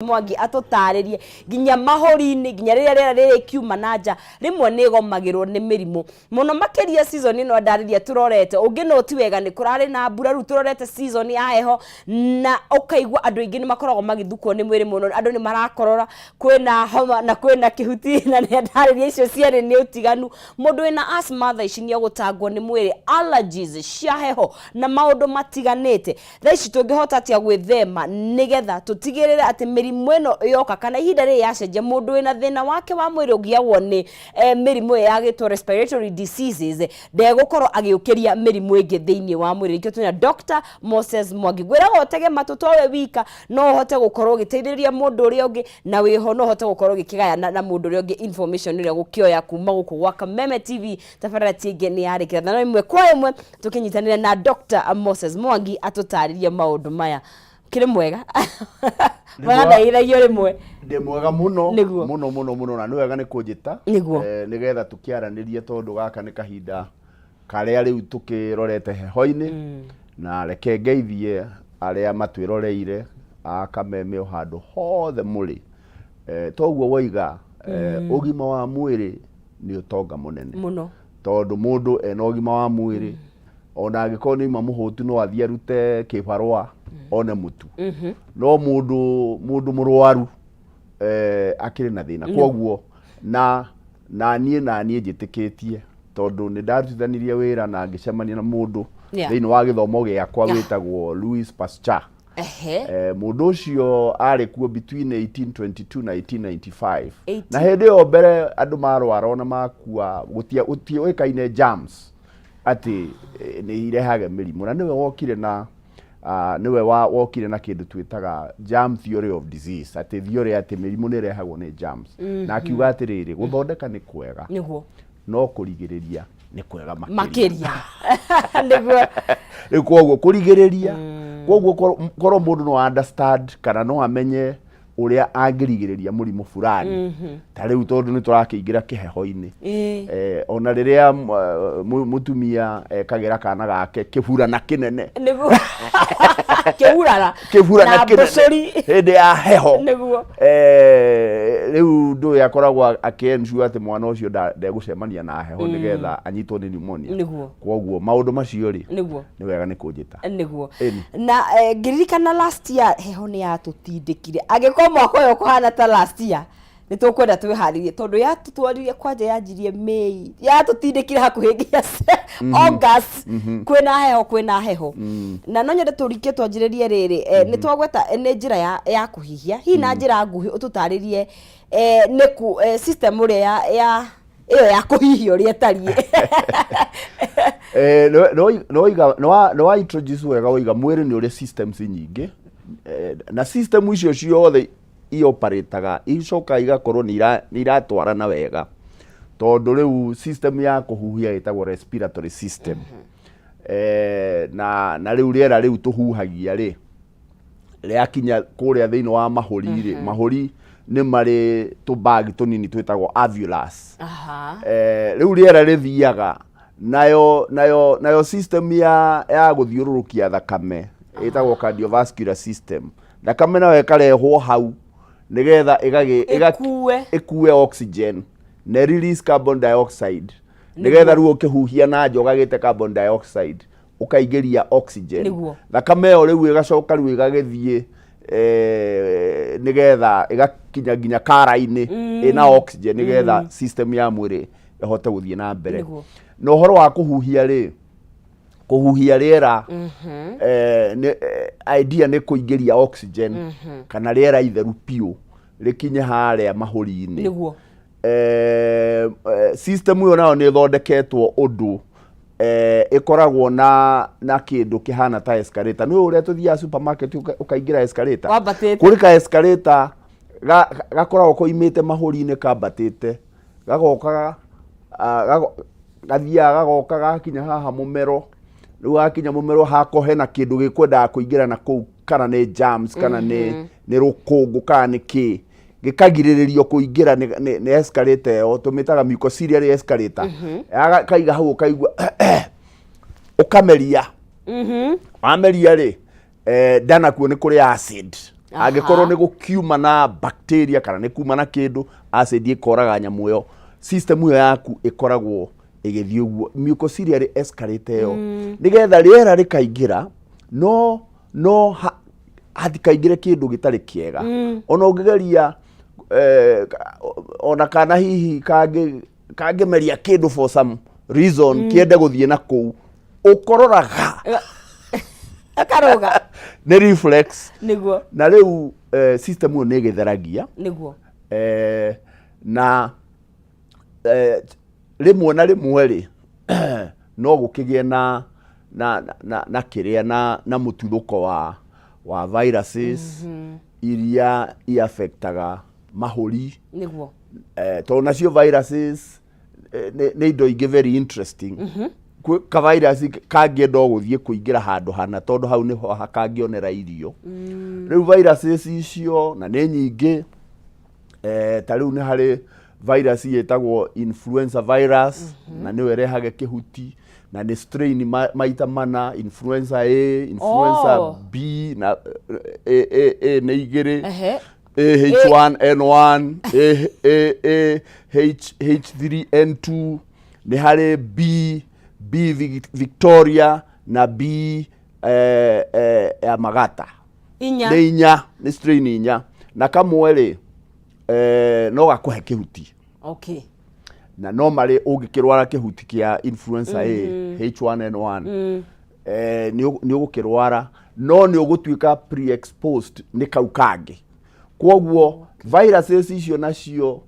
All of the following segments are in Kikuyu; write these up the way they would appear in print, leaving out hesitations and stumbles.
Mwangi atũtarĩrie nginya mahũri-inĩ, nginya rĩrĩa rĩera rĩrĩkiuma na nja, rĩmwe nĩ ĩgomagĩrwo nĩ mĩrimũ mũno makĩria season ĩno ndarĩria tũrorete ũngĩ no ti wega, nĩ kũrarĩ na mbura, rĩu tũrorete season ya heho na ũkaigua andũ aingĩ nĩ makoragwo magĩthukwo nĩ mwĩrĩ mũno, andũ nĩ marakorora, kwĩna homa na kwĩna kĩhuti na nĩ ndarĩria icio cierĩ nĩ ũtiganu. Mũndũ wĩna asthma thaa ici nĩ egũtangwo nĩ mwĩrĩ, allergies cia heho na maũndũ matiganĩte. Thaa ici tũngĩhota atĩa gwĩthema nĩgetha tũtigĩrĩre atĩ mĩrimũ ĩno yoka kana ihinda rĩrĩ yacenjia, mũndũ wĩna thĩna wake wa mwĩrĩ ũgiagwo nĩ mĩrimũ ĩyo ya gĩtwo respiratory diseases ndegũkorwo agĩũkĩria mĩrimũ ĩngĩ thĩinĩ wa mwĩrĩ? Nĩkĩo twĩna Dr. Moses Mwangi. Ngwĩraga ũtege matũ, to we wika no ũhote gũkorwo ũgĩteithĩrĩria mũndũ ũrĩa ũngĩ, na wĩho no ũhote gũkorwo ũgĩkĩgayana na mũndũ ũrĩa ũngĩ information ĩrĩa gũkĩoya kuma gũkũ gwa Kameme TV. Tabarĩra ti ĩngĩ nĩ yarĩkĩra na ĩmwe kwa ĩmwe tũkĩnyitanĩra na Dr. Moses Mwangi atũtarĩrie maũndũ maya. Kĩrĩ mwega mwega, ndageithagio rĩmwe. Ndĩ mwega mũno. Nĩguo. Mũno mũno mũno, na nĩ wega nĩ kũnjĩta. Nĩguo. Nĩgetha tũkĩaranĩrie, tondũ gaka nĩ kahinda karĩa rĩu tũkĩrorete heho-inĩ. Na reke ngeithie arĩa matwĩroreire a Kameme o handũ hothe mũrĩ. Toguo woiga, ũgima wa mwĩrĩ nĩ ũtonga mũnene mũno, tondũ mũndũ ena ũgima wa mwĩrĩ, ona angĩkorwo nĩ auma mũhũtu, no athiĩ arute kĩbarũa one mũtu. No mũndũ mũrwaru akĩrĩ na thĩna. Koguo na niĩ njĩtĩkĩtie, tondũ nĩ ndarutithanirie wĩra na ngĩcemania na mũndũ thĩinĩ wa gĩthomo gĩakwa wĩtagwo Louis Pasteur. Mũndũ ũcio arĩ kuo between 1822 na 1895. Na hĩndĩ ĩyo mbere andũ marwara ona makua gũtiũĩkaine germs atĩ nĩ irehage mĩrimũ, na nĩwe wokire na nĩwe wokire na kĩndũ twĩtaga germ theory of disease, atĩ theory atĩ mĩrimũ nĩ ĩrehagwo nĩ germs, na akiuga atĩrĩrĩ, gũthondeka nĩ kwega, no kũrigĩrĩria nĩ kwega makĩria. Makĩria, nĩguo. Rĩu koguo kũrigĩrĩria, koguo korwo mũndũ no understand kana no amenye ũrĩa angĩrigĩrĩria mũrimũ fulani, ta rĩu tondũ nĩ tũrakĩingĩra kĩheho-inĩ, ona rĩrĩa mũtumia ekagĩra kana gake kĩburana kĩnene, Nĩguo, kĩurara. Kĩburana na kĩnene mbũcũri hĩndĩ ya heho. Rĩu ndũĩ akoragwo akĩ-ensure atĩ mwana ũcio ndegũcemania na heho nĩgetha anyitwo nĩ pneumonia. Koguo maũndũ macio rĩ, nĩ wega nĩ kũnjĩta. Ĩni. Na ngĩririkana last year heho nĩ yatũtindĩkire. Angĩkorwo mwaka ũyũ ũkũhana ta last year, nĩ tũkwenda twĩharĩrie, tondũ yatũtwarire kwanja yanjirie May, yatũtindĩkire hakuhĩ nginya August, kwĩna heho. Na no nyende tũrike twanjĩrĩrie rĩrĩ, nĩ twagweta nĩ njĩra ya kũhihia. Hihi na njĩra nguhĩ ũtũtarĩrie nĩ ku system ũrĩa ya ĩyo ya kũhihia ũrĩa ĩtariĩ? Nĩ wa introduce wega, woiga mwĩrĩ nĩ ũrĩ systems nyingĩ, na system icio ciothe ioperataga, icokaga igakorwo nĩ iratwarana wega, tondũ rĩu system ya kũhuhia ĩtagwo respiratory system. Na rĩu rĩera rĩu tũhuhagia rĩ, rĩakinya kũrĩa thĩinĩ wa mahũri rĩ, mahũri nĩ marĩ tũbag tũnini twĩtagwo alveolus. Rĩu rĩera rĩthiaga nayo system ya gũthiũrũrũkia thakame ĩtagwo cardiovascular system. Thakame nayo ĩkarehwo hau nĩgetha ĩkue. Ĩkue oxygen na release carbon dioxide, nĩgetha rĩu ũkĩhuhia na nja ũgagĩte carbon dioxide, ũkaingĩria oxygen. Thakame ĩyo rĩu ĩgacoka rĩu ĩgagĩthiĩ nĩgetha ĩgakinya nginya kara-inĩ ĩna oxygen, nĩgetha system ya mwĩrĩ ĩhote gũthiĩ na mbere. Na ũhoro wa kũhuhia rĩ, kũhuhia rĩera, idea nĩ kũingĩria oxygen kana rĩera itheru piũ rĩkinye harĩa mahũri-inĩ. System ĩyo nayo nĩ ĩthondeketwo ũndũ ĩkoragwo na kĩndũ kĩhana ta escalator. Nĩ ũrĩa tũthiaga supermarket ũkaingĩra escalator. Wambatĩte. Kũrĩ ka escalator gakoragwo koimĩte mahũri-inĩ kambatĩte, gagoka gathiaga gagoka gakinya haha mũmero. Rĩu gakinya mũmero hako hena kĩndũ gĩkwendaga kũingĩra na kũu, kana nĩ germs kana nĩ rũkũngũ kana nĩ kĩ, gĩkagirĩrĩrio kũingĩra nĩ escalator ĩyo tũmĩtaga mucociliary escalator. Kaiga hau ũkaigua ũkameria. Wameria rĩ, ndanakuo nĩ kũrĩ acid. Angĩkorwo nĩ gũkiuma na bacteria kana nĩ kuma na kĩndũ, acid ĩkoraga nyamũ ĩyo. System ĩyo yaku ĩkoragwo ĩgĩthiĩ ũguo, mucociliary escalator ĩyo, nĩgetha rĩera rĩkaingĩra, no hatikaingĩre kĩndũ gĩtarĩ kĩega. Ona ũngĩgeria ona kana hihi kangĩmeria kĩndũ for some reason kĩende gũthiĩ na kũu, ũkororaga. Akaroga. Nĩ reflex. Na rĩu system ĩyo nĩ ĩgĩtheragia. Na rĩmwe na rĩmwe rĩ, no gũkĩgĩe na kĩrĩa na mũtuthũko wa viruses iria iaffectaga mahũri. Tondũ nacio viruses nĩ indo ingĩ very interesting. Kwĩ ka virus kangĩenda o gũthiĩ kũingĩra handũ hana, tondũ hau nĩho kangĩonera irio. Rĩu viruses icio na nĩ nyingĩ. Ta rĩu nĩ harĩ virus ĩtagwo influenza virus, na nĩyo ĩrehage kĩhuti, na nĩ strain maita mana: influenza A, influenza B, na A, A, A nĩ igĩrĩ. AH1N1, A, A, A, H, H3N2. Nĩ harĩ B, B Victoria na B ya Magata. Inya. Nĩ inya, nĩ strain inya. Na kamwe rĩ, no gakũhe kĩhuti. Na no marĩ ũngĩkĩrwara kĩhuti kĩa influenza A, H1N1, nĩ ũgũkĩrwara, no nĩ ũgũtuĩka pre-exposed nĩ kau kangĩ. Kwoguo viruses icio nacio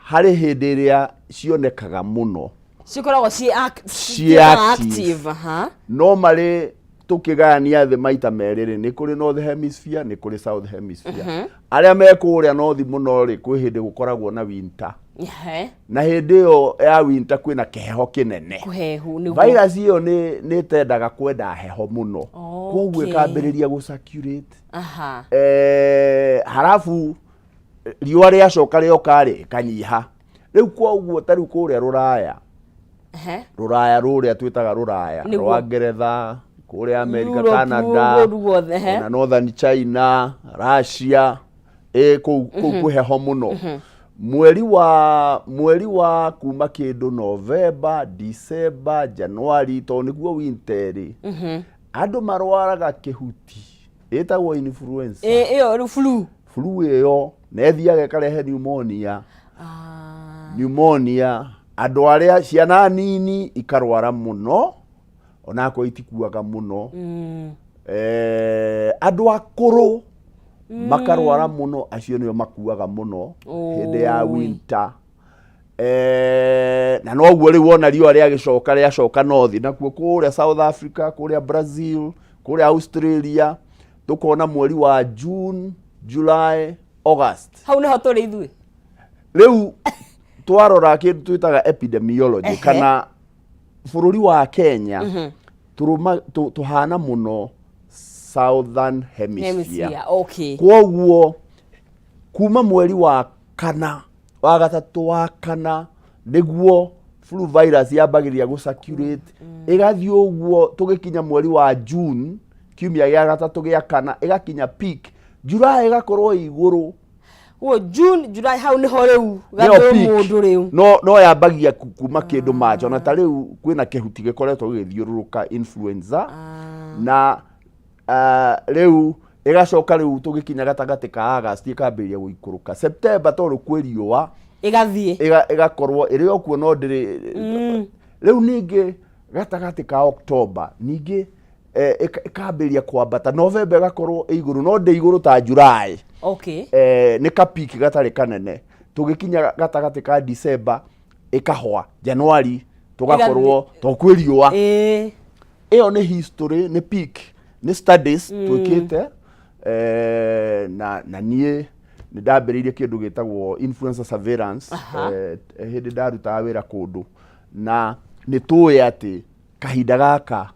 harĩ hĩndĩ ĩrĩa cionekaga mũno. Cikoragwo ciĩ Ciĩ ciĩ active. Active, aha. No marĩ tũkĩgayania thĩ maita merĩ rĩ, nĩ kũrĩ North Hemisphere, nĩ kũrĩ South Hemisphere. Arĩa me kũrĩa north mũno rĩ, kwĩ hĩndĩ gũkoragwo na winter. Na hĩndĩ ĩyo ya winter kwĩna kĩheho kĩnene. Kũhehu nĩguo. Virus ĩyo nĩ ĩtendaga kwenda heho mũno, koguo ĩkambĩrĩria gũ circulate. Harabu riũa rĩacoka rĩoka rĩ, ĩkanyiha. Rĩu koguo ta rĩu kũrĩa rũraya, rũraya rũrĩa twĩtaga rũraya rwa Ngeretha, kũrĩa America, Europe, Canada, kũndũ guothe, ehe. ona Northern China, Russia, kũu kwĩ heho mũno. Mweri wa kuma kĩndũ November, December, January, tondũ nĩguo winter rĩ, andũ marwaraga kĩhuti ĩtagwo influenza. Ĩyo rĩu flu. Flu ĩyo na ĩthiaga ĩkarehe pneumonia. Pneumonia, andũ arĩa ciana nini ikarwara mũno, onakorwo itikuaga mũno. Andũ akũrũ makarwara mũno, acio nĩo makuaga mũno hĩndĩ ya winter. Na noguo rĩu wona riũa rĩagĩcoka rĩacoka north, nakuo kũrĩa South Africa, kũrĩa Brazil, kũrĩa Australia, tũkona mweri wa June, July, August. Hau nĩho tũrĩ ithuĩ. Rĩu twarora kĩndũ twĩtaga epidemiology, kana bũrũri wa Kenya, tũhana mũno Southern Hemisphere. Hemisphere, okay. Kwoguo kuma mweri wa kana, wa gatatũ, wa kana, nĩguo flu virus yambagĩrĩria gũ circulate, ĩgathiĩ ũguo tũgĩkinya mweri wa June, kiumia gĩa gatatũ, gĩa kana, ĩgakinya peak. July ĩgakorwo ĩ igũrũ. Guo June, July, hau nĩho rĩu Nĩyo gathũ peak. mũndũ rĩu. No yambagia kuma kĩndũ macho, na ta rĩu kwĩna kĩhuti gĩkoretwo gĩgĩthiũrũrũka, influenza. Na rĩu ĩgacoka rĩu tũgĩkinya gatagatĩ ka August ĩkambĩrĩria gũikũrũka. September, tondũ kwĩ riũa, ĩgathiĩ. Ĩgakorwo ĩrĩ o kuo, no ndĩrĩ. Rĩu ningĩ gatagatĩ ka October ningĩ ĩkambĩrĩria kwambata. November ĩgakorwo ĩ igũrũ, no ndĩ igũrũ ta July. Nĩ ka peak gatarĩ kanene. Tũgĩkinya gatagatĩ ka December ĩkahwa. January tũgakorwo to kwĩ riũa. Ĩyo nĩ history, nĩ peak, nĩ studies twĩkĩte. Na niĩ nĩ ndambĩrĩirie kĩndũ gĩtagwo influenza surveillance hĩndĩ ndarutaga wĩra kũndũ, na nĩ tũĩ atĩ kahinda gaka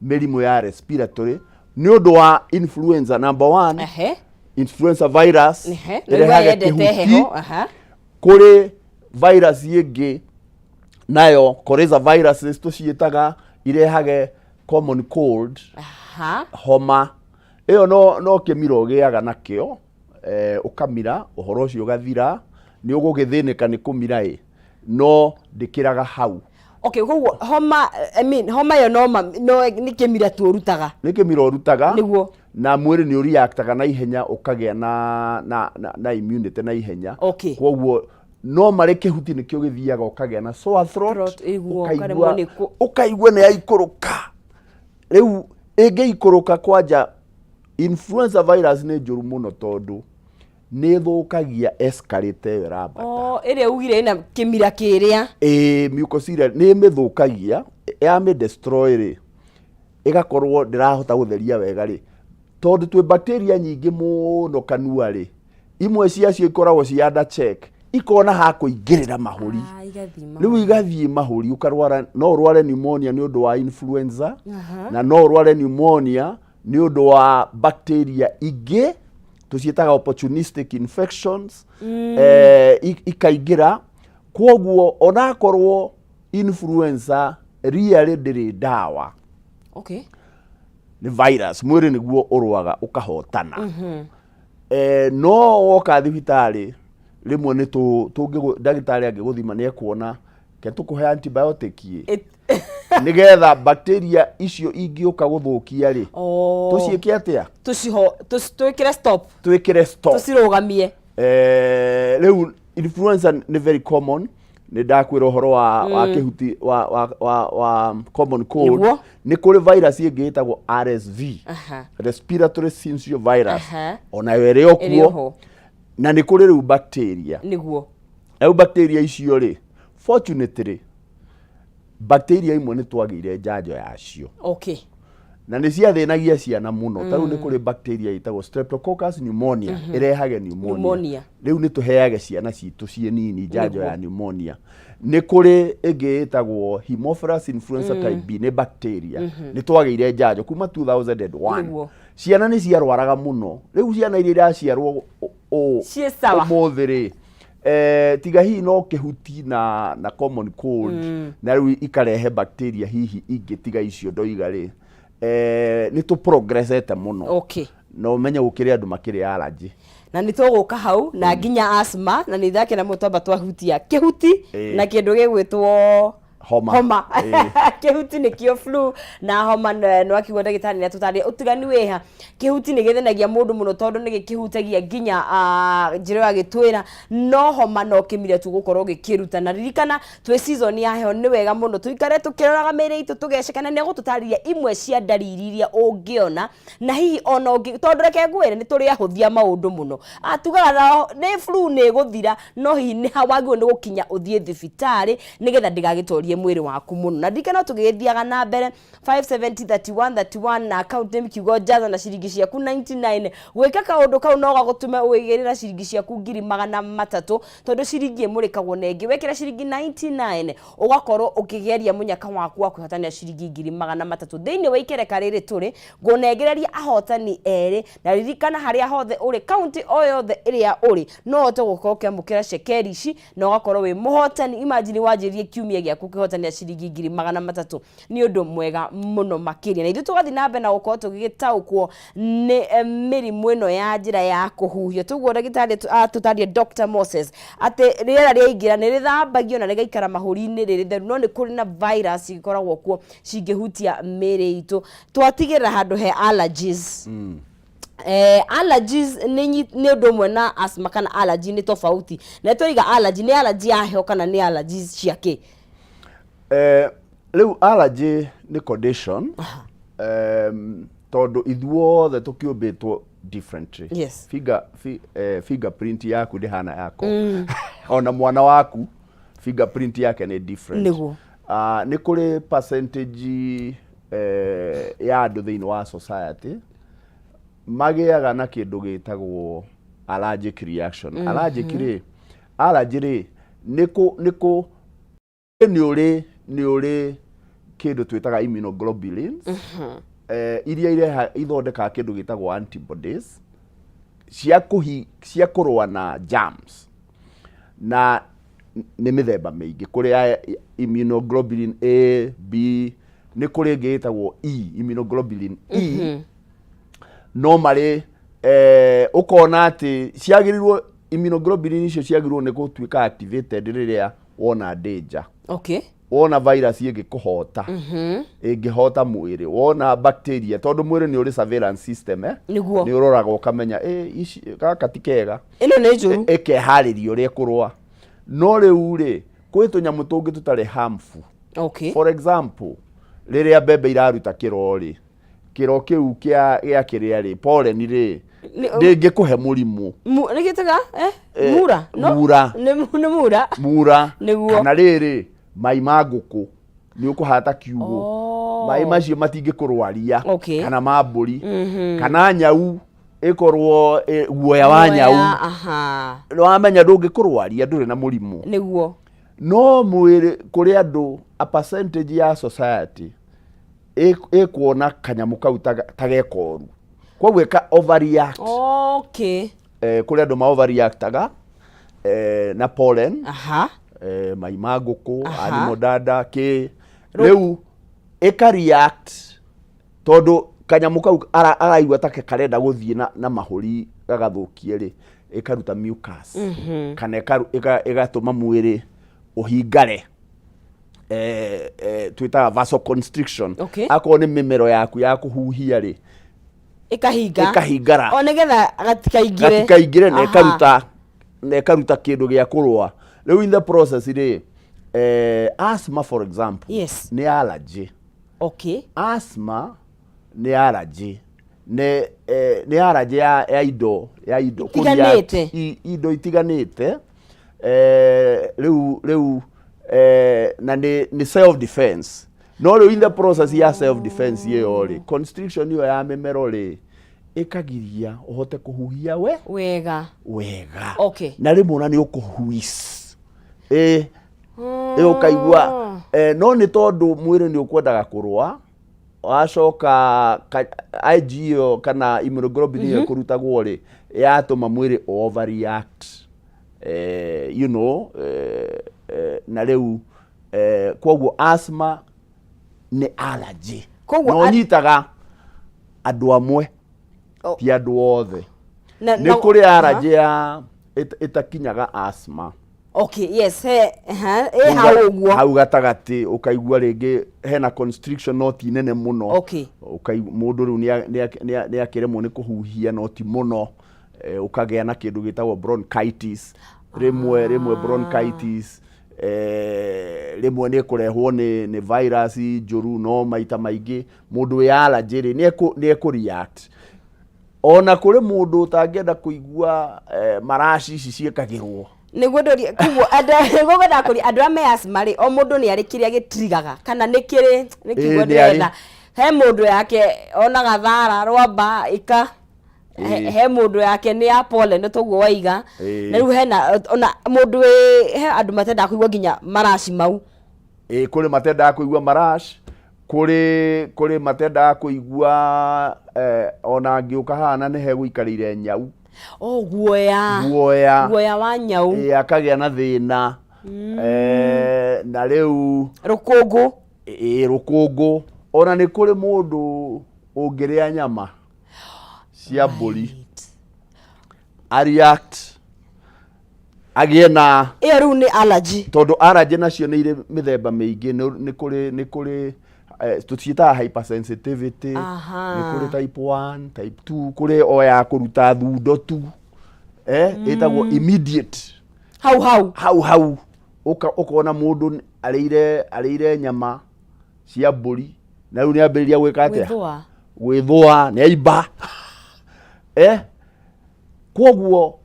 mĩrimũ ya respiratory nĩ ũndũ wa influenza number one, influenza virus nĩguo ĩrehaga yendete kĩhuti. Heho, aha. Kũrĩ virus ĩngĩ nayo, coryza viruses tũciĩtaga, irehage common cold, homa ĩyo no kĩmira ũgĩaga nakĩo. Ũkamira, ũhoro ũcio ũgathira. Nĩ ũgũgĩthĩnĩka nĩ kũmira ĩ, no ndĩkĩraga hau. Okay, koguo homa, I mean, homa ĩyo no nĩ kĩmira tu ũrutaga? Nĩ kĩmira ũrutaga. Na mwĩrĩ nĩ ũreactaga na ihenya, ũkagĩa na immunity na ihenya. Koguo no marĩ kĩhuti nĩkĩo gĩthiaga ũkagĩa na sore throat, Throat, ĩguo, ũkaigua ũkaremwo nĩ ũkaigua nĩ yaikũrũka. Rĩu ĩngĩikũrũka kwanja, influenza virus nĩ njũru mũno tondũ nĩ ĩthũkagia escalator ĩyo ĩrambata. Oh, ĩrĩa ugire ĩna kĩmira kĩrĩa. Ĩĩ, mucociliary nĩ ĩmĩthũkagia, yamĩ destroy rĩ, ĩgakorwo ndĩrahota gũtheria wega rĩ, tondũ twĩ bacteria nyingĩ mũno kanua rĩ, imwe ciacio ikoragwo ci under check, ikona ha kũingĩrĩra mahũri. Ah, igathiĩ Rĩu mahũri. Igathiĩ mahũri, ũkarwara. No ũrware pneumonia nĩ ũndũ wa influenza, na no ũrware pneumonia nĩ ũndũ wa bacteria ingĩ tũciĩtaga opportunistic infections, ikaingĩra. Kwoguo onakorwo influenza really ndĩrĩ ndawa, nĩ virus, mwĩrĩ nĩguo ũrũaga ũkahotana. No woka thibitarĩ rĩmwe nĩ ndagĩtarĩ angĩgũthima nĩ ekuona ke tũkũhe antibiotic ĩ, nĩgetha bacteria icio ingĩũka gũthũkia rĩ, tũciĩke atĩa? Twĩkĩre stop. Twĩkĩre stop. Tũcirũgamie. Rĩu influenza nĩ very common. Nĩ ndakwĩra ũhoro wa kĩhuti wa common cold. Nĩ kũrĩ virus ĩngĩ ĩtagwo RSV, respiratory syncytial virus. Onayo ĩrĩ o Ĩrĩ kuo. Oho. Na nĩ kũrĩ rĩu bacteria. Rĩu bacteria icio rĩ, fortunately bacteria imwe nĩ twagĩire njanjo yacio na nĩ ciathĩnagia ciana mũno. Ta rĩu nĩ kũrĩ bacteria ĩtagwo Streptococcus pneumonia, ĩrehage pneumonia. Pneumonia. Rĩu nĩ tũheage ciana citũ ciĩ nini njanjo ya pneumonia. Nĩ kũrĩ ĩngĩ ĩtagwo Haemophilus influenza type B, nĩ bacteria, nĩ twagĩire njanjo kuma 2001. Ciana nĩ ciarwaraga mũno. Rĩu ciana iria iraciarwo Ciĩ sawa. Ũmũthĩ rĩ, tiga hihi no kĩhuti na common cold, na rĩu ikarehe bacteria hihi ingĩ tiga icio ndoiga rĩ, nĩ tũ progressete mũno. Na ũmenye gũkĩrĩ andũ makĩrĩ allergy. Na nĩ tũgũka hau na nginya asthma, na nĩ ndakena mũno twamba twahutia kĩhuti na kĩndũ gĩgwĩtwo Homa. Homa. Kĩhuti nĩkĩo flu na homa. Nĩ wakiuga ndagĩtarĩ nĩ atũtarĩria ũtiganu wĩha. Kĩhuti nĩ gĩthĩnagia mũndũ mũno tondũ nĩ gĩkĩhutagia nginya njĩra ĩyo agĩtwĩra, no homa no kĩmira tu gũkorwo gĩkĩruta. Na ririkana twĩ season ya heho, nĩ wega mũno tũikare tũkĩroraga mĩĩrĩ itũ tũgeceka, na nĩ egũtũtarĩria imwe cia ndariri iria ũngĩona na hihi ona ũngĩ, tondũ reke ngwĩre nĩ tũrĩ ahũthia maũndũ mũno. Tugaga nĩ flu nĩ ĩgũthira, no hihi nĩ ha wagĩrĩirwo nĩ gũkinya ũthiĩ thibitarĩ nĩgetha ndĩgagĩtorie mwĩrĩ waku mũno. Na ndirikana tũgĩgĩthiaga na mbere 570 31 31 na account name kiugo Jaza na ciringi ciaku 99. Gwĩka kaũndũ kau no gagũtũme ũgĩgĩrĩra ciringi ciaku 300,000, tondũ ciringi ĩmũrĩkagwo na ĩngĩ. Wekĩra ciringi 99 ũgakorwo ũkĩgeria mũnyaka waku wa kwĩhotanĩra ciringi 300,000 thĩinĩ wa ikereka rĩrĩ tũrĩ. Ngũnengereria ahotani erĩ, na ririkana harĩa hothe ũrĩ, kaunti o yothe ĩrĩa ũrĩ, no ũhote gũkorwo ũkĩamũkĩra cekeri ici na ũgakorwo wĩ mũhotani. Imagine wanjĩrĩrie kiumia gĩaku ũkĩhotanĩra ciringi 300,000, nĩ ũndũ mwega mũno makĩria. Na ithuĩ tũgathiĩ na mbere na gũkorwo tũgĩgĩtaũkwo nĩ mĩrimũ ĩno ya njĩra ya kũhuhia. Tũguo ndagĩtarĩ atũtarĩria Dr. Moses atĩ rĩera rĩaingĩra nĩ rĩthambagio na rĩgaikara mahũri-inĩ rĩ rĩtheru, no nĩ kũrĩ na virus igĩkoragwo kuo cingĩhutia mĩĩrĩ itũ. Twatigĩrĩra handũ he allergies. Allergies nĩ ũndũ ũmwe na asthma kana allergy nĩ tofauti? Na twaiga allergy, nĩ allergy ya heho kana nĩ allergies cia kĩ? Rĩu allergy nĩ condition, tondũ ithuothe tũkĩũmbĩtwo differently. Fingerprint yaku ndĩhana yakwa, ona mwana waku fingerprint yake nĩ different. Nĩ kũrĩ percentage ya andũ thĩinĩ wa society magĩaga na kĩndũ gĩtagwo allergic reaction. Allergic rĩ, allergy rĩ, nĩ kũ nĩ ũrĩ kĩndũ twĩtaga immunoglobulins, iria ireha ithondekaga kĩndũ gĩtagwo antibodies cia kũrũa na germs, na nĩ mĩthemba mĩingĩ. Kũrĩ ya immunoglobulin A, B, nĩ kũrĩ ĩngĩ ĩtagwo E, immunoglobulin E, no marĩ Ũkona atĩ ciagĩrĩirwo, immunoglobulin icio ciagĩrĩirwo nĩ gũtuĩka activated rĩrĩa wona danger, wona virus ĩngĩkũhota, ĩngĩhota mwĩrĩ, wona bacteria, tondũ mwĩrĩ nĩ ũrĩ surveillance system, eh? Nĩ ũroraga ũkamenya, ici gaka ti kega, Ĩno nĩ njũru. Ĩkeharĩria ũrĩa ĩkũrũa. No rĩu rĩ, kwĩ tũnyamũ tũngĩ tũtarĩ harmful. For example, rĩrĩa mbembe iraruta kĩro rĩ, kĩro kĩu gĩa kĩrĩa rĩ, pollen rĩ, ndĩngĩkũhe mũrimũ. Nĩ gĩtaga eh? Mura, no? Mura. Nĩ mura. Mura. Nĩguo. Kana rĩrĩ, mai ma ngũkũ nĩ ũkũhata kiugũ, mai macio matingĩkũrwaria, kana ma mbũri, kana nyau ĩkorwo guoya wa nyau. Nĩwamenya ndũngĩkũrwaria, ndũrĩ na mũrimũ. No mwĩrĩ, kũrĩ andũ, a percentage ya society ĩkuona kanyamũ kau ta gekoru, koguo ĩka overreact. Kũrĩ andũ ma overreactaga na pollen, mai ma ngũkũ, animal dada kĩ, rĩu ĩka react tondũ kanyamũ kau araigua ta karenda gũthiĩ na mahũri gagathũkie rĩ, ĩkaruta mucus kana ĩgatũma mwĩrĩ ũhingare, twĩtaga vasoconstriction. Akorwo nĩ mĩmero yaku ya kũhuhia rĩ, Ĩkahinga. Ĩkahingara. O nĩgetha gatikaingĩre. Gatikaingĩre, na ĩkaruta kĩndũ gĩa kũrũa. Rĩu in the process rĩ, asthma, for example, nĩ allergy. Asthma nĩ allergy, nĩ allergy ya indo Itiganĩte. Indo itiganĩte. Rĩu na nĩ self defense. No rĩu in the process ya self defense ĩyo rĩ, constriction ĩyo ya mĩmero rĩ, ĩkagiria ũhote kũhuhia we wega. Wega. Na rĩmwe ona nĩ ũkũhuis ĩ ũkaigua, no nĩ tondũ mwĩrĩ nĩ ũkwendaga kũrũa, wacoka IG ĩyo kana immunoglobulin ĩyo ĩkũrutagwo rĩ, yatũma mwĩrĩ overreact, na rĩu koguo asthma nĩ allergy. Koguo na ũnyitaga andũ amwe, ti andũ othe. Nĩ kũrĩ allergy ya ĩtakinyaga asthma. Okay, yes, he ha ĩ hau ũguo. Hau gatagatĩ, ũkaigua rĩngĩ hena constriction no ti nene mũno. Mũndũ rĩu nĩ akĩremwo nĩ kũhuhia no ti mũno. Ũkagĩa na kĩndũ gĩtagwo bronchitis rĩmwe. Rĩmwe bronchitis, rĩmwe nĩ ĩkũrehwo nĩ virus njũru, no maita maingĩ mũndũ wĩ allergy rĩ, nĩ ekũ react. Ona kũrĩ mũndũ ũtangĩenda kũigua maraci ici ciĩkagĩrwo. Nĩguo ndorie, koguo andũ, nĩguo ngwendaga kũria, andũ arĩa me asthma rĩ, o mũndũ nĩ arĩ kĩrĩa gĩtrigaga kana nĩ kĩrĩ nĩ kiugo Ĩĩ, nĩ arĩ. ndĩretha. He mũndũ yake onaga thara rwamba ĩka he mũndũ yake nĩ ya pollen toguo waiga. Na rĩu hena ona mũndũ wĩ, he andũ matendaga kũigua nginya maraci mau. Ĩĩ, kũrĩ matendaga kũigua marash, kũrĩ matendaga kũigua, ona angĩũka haha na nĩ hegũikarĩire nyau. O guoya. Guoya. Guoya wa nyau. Ĩĩ, akagĩa na thĩna, na rĩu Rũkũngũ. Ĩĩ, rũkũngũ. Ona nĩ kũrĩ mũndũ ũngĩrĩa nyama cia mbũri, areact, agĩe na Ĩyo rĩu nĩ allergy. Tondũ allergy nacio nĩ irĩ mĩthemba mĩingĩ. Nĩ kũrĩ tũciĩtaga hypersensitivity. Nĩ kũrĩ type 1, type 2, kũrĩ o ya kũruta thundo tu, ĩtagwo immediate. Hau hau. Hau hau. Ũkona mũndũ arĩire nyama cia mbũri na rĩu nĩ ambĩrĩria gwĩka atĩa? Gwĩthũa. Gwĩthũa, nĩ aimba. Koguo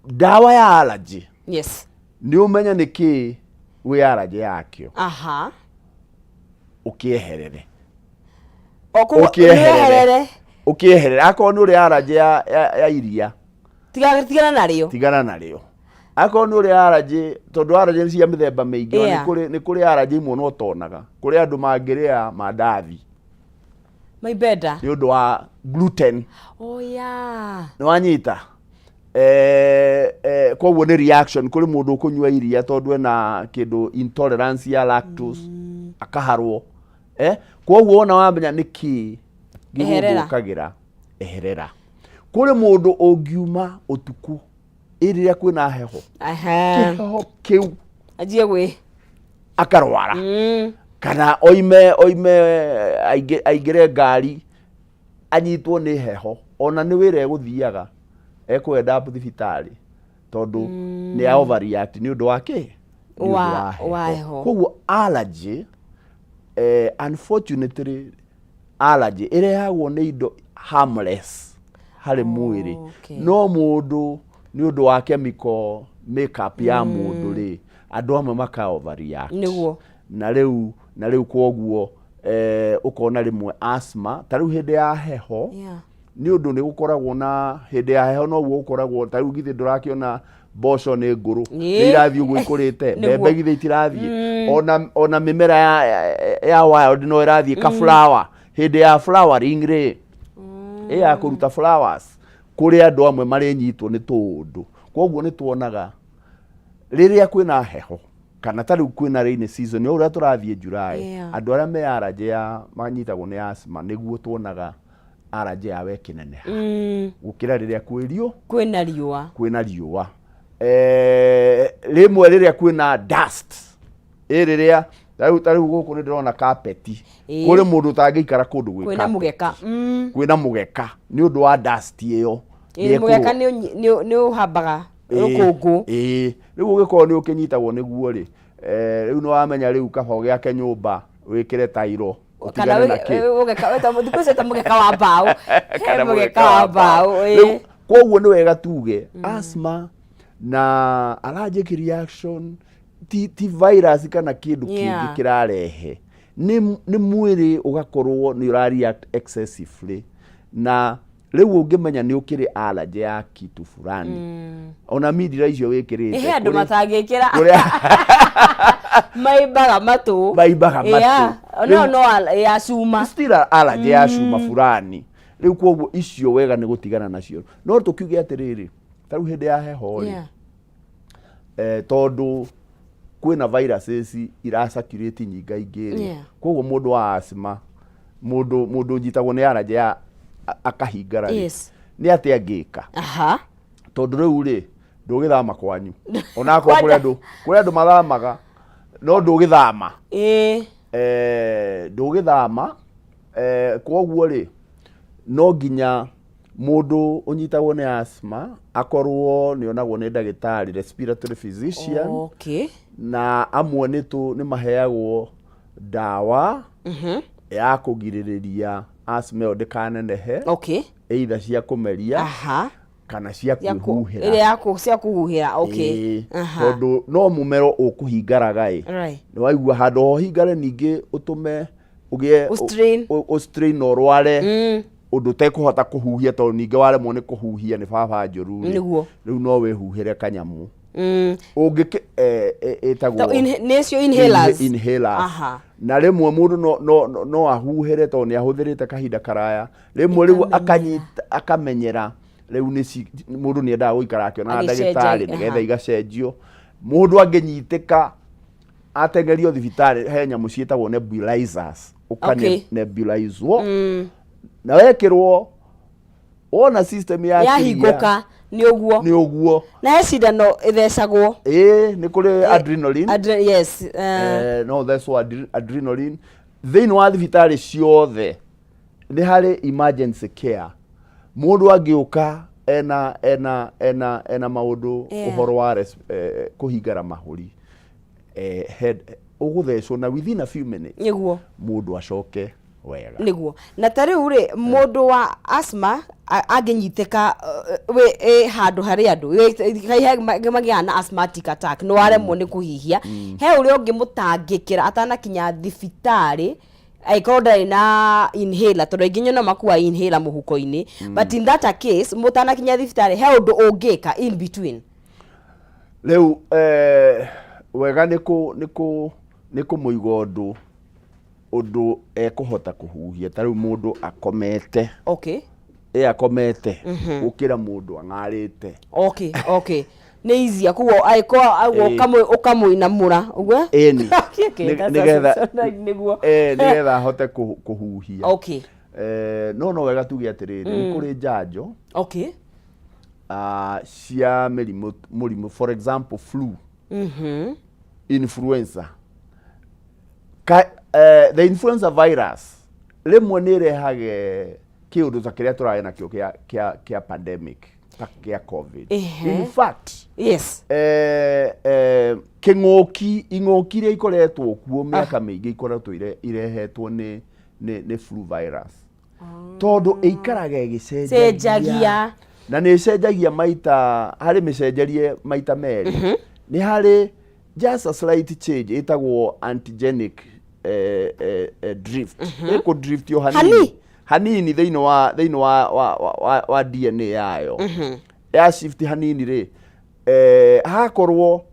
ndawa ya allergy nĩ ũmenye nĩ kĩ wĩ allergy yakĩo, ũkĩeherere. O koguo Ũkĩeherere. nĩweherere. Ũkĩeherere. Akorwo nĩ ũrĩ allergy ya iria, Tigana narĩo. Tigana narĩo. Akorwo nĩ ũrĩ allergy, tondũ allergy nĩ cia mĩthemba mĩingĩ, ona nĩ kũrĩ allergy imwe no ũtonaga. Kũrĩ andũ mangĩrĩa mandathi Maibenda. nĩ ũndũ wa gluten. Oh yeah. Nĩ wanyita? Koguo nĩ reaction. Kũrĩ mũndũ ũkũnyua iria, tondũ ena kĩndũ intolerance ya lactose, akaharwo. Koguo wona wamenya nĩ kĩ Eherera. gĩgũthũkagĩra. Eherera. Kũrĩ mũndũ ũngiuma ũtukũ ĩ rĩrĩa kwĩna heho, kĩheho kĩu anjie gwĩ akarwara, kana oime oime aingĩre ngari anyitwo nĩ heho, ona nĩ wĩra egũthiaga ekwenda thibitarĩ tondũ nĩ a overreact nĩ ũndũ wa kĩ? Nĩ ũndũ Wa heho. Koguo allergy, unfortunately allergy ĩrehagwo nĩ indo harmless harĩ mwĩrĩ, no mũndũ nĩ ũndũ wa chemical makeup ya mũndũ rĩ, andũ amwe maka overreact. Na rĩu kwoguo ũkona rĩmwe asthma ta rĩu hĩndĩ ya heho, nĩ ũndũ nĩ gũkoragwo na hĩndĩ ya heho noguo gũkoragwo. Ta rĩu githĩ ndũrakĩona mboco nĩ ngũrũ, nĩ irathiĩ ũguo ikũrĩte, mbembe githĩ itirathiĩ, ona mĩmera ya wild no ĩrathiĩ ka flower hĩndĩ ya flowering rĩ, ĩ ya kũruta flowers, kũrĩ andũ amwe marĩnyitwo nĩ tũũndũ. Koguo nĩ tuonaga rĩrĩa kwĩna heho kana ta rĩu kwĩna rainy season o ũrĩa tũrathiĩ July, andũ arĩa me allergy ya manyitagwo nĩ asthma, nĩguo tuonaga allergy yao ĩkĩneneha gũkĩra rĩrĩa kwĩ riũ Kwĩna riũa. Kwĩna riũa. Rĩmwe rĩrĩa kwĩna dust, ĩ rĩrĩa ta rĩu gũkũ nĩ ndĩrona kapeti, kũrĩ mũndũ ũtangĩikara kũndũ gwĩ Kwĩna carpet. Mũgeka. Kwĩna mũgeka nĩ ũndũ wa dust ĩyo. Mũgeka nĩ ũhambaga rũkũngũ. Ĩĩ, rĩu ũgĩkorwo nĩ ũkĩnyitagwo nĩguo rĩ, rĩu nĩ wamenya rĩu kaba ũgĩake nyũmba wĩkĩre tairo Kana ũtigane na kĩ. Mũgeka thikũ ici wĩta mũgeka wa mbaũ. He Kana mũgeka wa mbaũ. Rĩu koguo nĩ wega tuge asthma na allergic reaction ti virus kana kĩndũ kĩngĩ kĩrarehe, nĩ mwĩrĩ ũgakorwo nĩ ũra react excessively. Na rĩu ũngĩmenya nĩ ũkĩrĩ allergy ya kitu fulani, ona mindira icio wĩkĩrĩte, He andũ matangĩkĩra, maimbaga matũ. Maimbaga matũ. No no ya cuma. Still allergy ya cuma fulani. Rĩu koguo icio wega nĩ gũtigana nacio. No tũkiuge atĩrĩrĩ, ta rĩu hĩndĩ ya heho rĩ, tondũ kwĩna viruses ira circulate nyingaingĩ rĩ, koguo mũndũ wa asthma, mũndũ ũnyitagwo nĩ allergy ya akahingara rĩ, nĩ atĩa angĩka? Tondũ rĩu rĩ, ndũgĩthama kwanyu, onakorwo kũrĩ andũ mathamaga, no ndũgĩthama, ndũgĩthama. Koguo rĩ, no nginya mũndũ ũnyitagwo nĩ asthma akorwo nĩ onagwo nĩ ndagĩtarĩ, respiratory physician, na amwe nĩ maheagwo ndawa ya kũgirĩrĩria asthma ĩyo ndĩkanenehe, either cia kũmeria kana cia kwĩhuhĩra. Ĩrĩa cia kũhuhĩra, okay. Ĩĩ, tondũ no mũmero ũkũhingaraga ĩ, nĩ waigua handũ ho hingare ningĩ ũtũme ũgĩe Ũ-strain. Ũ-strain na ũrware ũndũ ũtekũhota kũhuhia, tondũ ningĩ waremwo nĩ kũhuhia nĩ baba njũru rĩ, rĩu no wĩhuhĩre kanyamũ ũngĩkĩ ĩtagwo Nĩcio inhalers. Inhalers. Na rĩmwe mũndũ no ahuhĩre tondũ nĩ ahũthĩrĩte kahinda karaya, rĩmwe rĩu Akamenyera. Akanyita akamenyera. Rĩu nĩ mũndũ nĩ endaga gũikara akĩonaga Agĩcenjagia, ndagĩtarĩ nĩgetha igacenjio. Mũndũ angĩnyitĩka ateng'erio thibitarĩ, he nyamũ ciĩtagwo nebulizers, ũka nebulizwo na wekĩrwo wona system ya Yahingũka nĩ ũguo. Nĩ ũguo. Na he cindano ĩthecagwo. Ĩĩ, nĩ kũrĩ adrenaline. Yes. No thecwo adrenaline. Thĩinĩ wa thibitarĩ ciothe nĩ harĩ emergency care, mũndũ angĩũka ena maũndũ ũhoro wa kũhingara mahũri, ũgũthecwo na within a few minutes mũndũ acoke wega. Nĩguo. Na ta rĩu rĩ, mũndũ wa asthma angĩnyitĩka wĩ handũ harĩ andũ magĩaga na asthmatic attack, nĩ waremwo nĩ kũhihia, he ũrĩa ũngĩmũtangĩkĩra atanakinya thibitarĩ, angĩkorwo ndarĩ na inhaler? Tondũ aingĩ nyono makua inhaler mũhuko-inĩ, but in that a case, mũtanakinya thibitarĩ, he ũndũ ũngĩka in between? Rĩu wega nĩ kũmũiga ũndũ ekũhota kũhuhia, ta rĩu mũndũ akomete, ĩ akomete, gũkĩra mũndũ ang'arĩte. Okay, nĩ easier koguo angĩkorwo ũguo ũkamũinamũra ũguo. Ĩni. Okay, nĩguo. Nĩgetha ahote kũhuhia. No wega tuge atĩrĩrĩ, nĩ kũrĩ njanjo cia mĩrimũ, mũrimũ, for example flu, influenza. The influenza virus rĩmwe nĩ ĩrehage kĩũndũ ta kĩrĩa tũrarĩ nakĩo kĩa pandemic, ta kĩa COVID. In fact, kĩng'ũki, ing'ũki iria ikoretwo kuo mĩaka mĩingĩ ikoretwo irehetwo nĩ flu virus, tondũ ĩikaraga ĩgĩcenjagia. Cenjagia. Na nĩ ĩcenjagia maita, harĩ mĩcenjerie maita merĩ. Nĩ harĩ just a slight change ĩtagwo antigenic drift, ĩkũ drift o hanini. Hani? Hanini thĩinĩ wa DNA yayo, ya shift hanini rĩ, hakorwo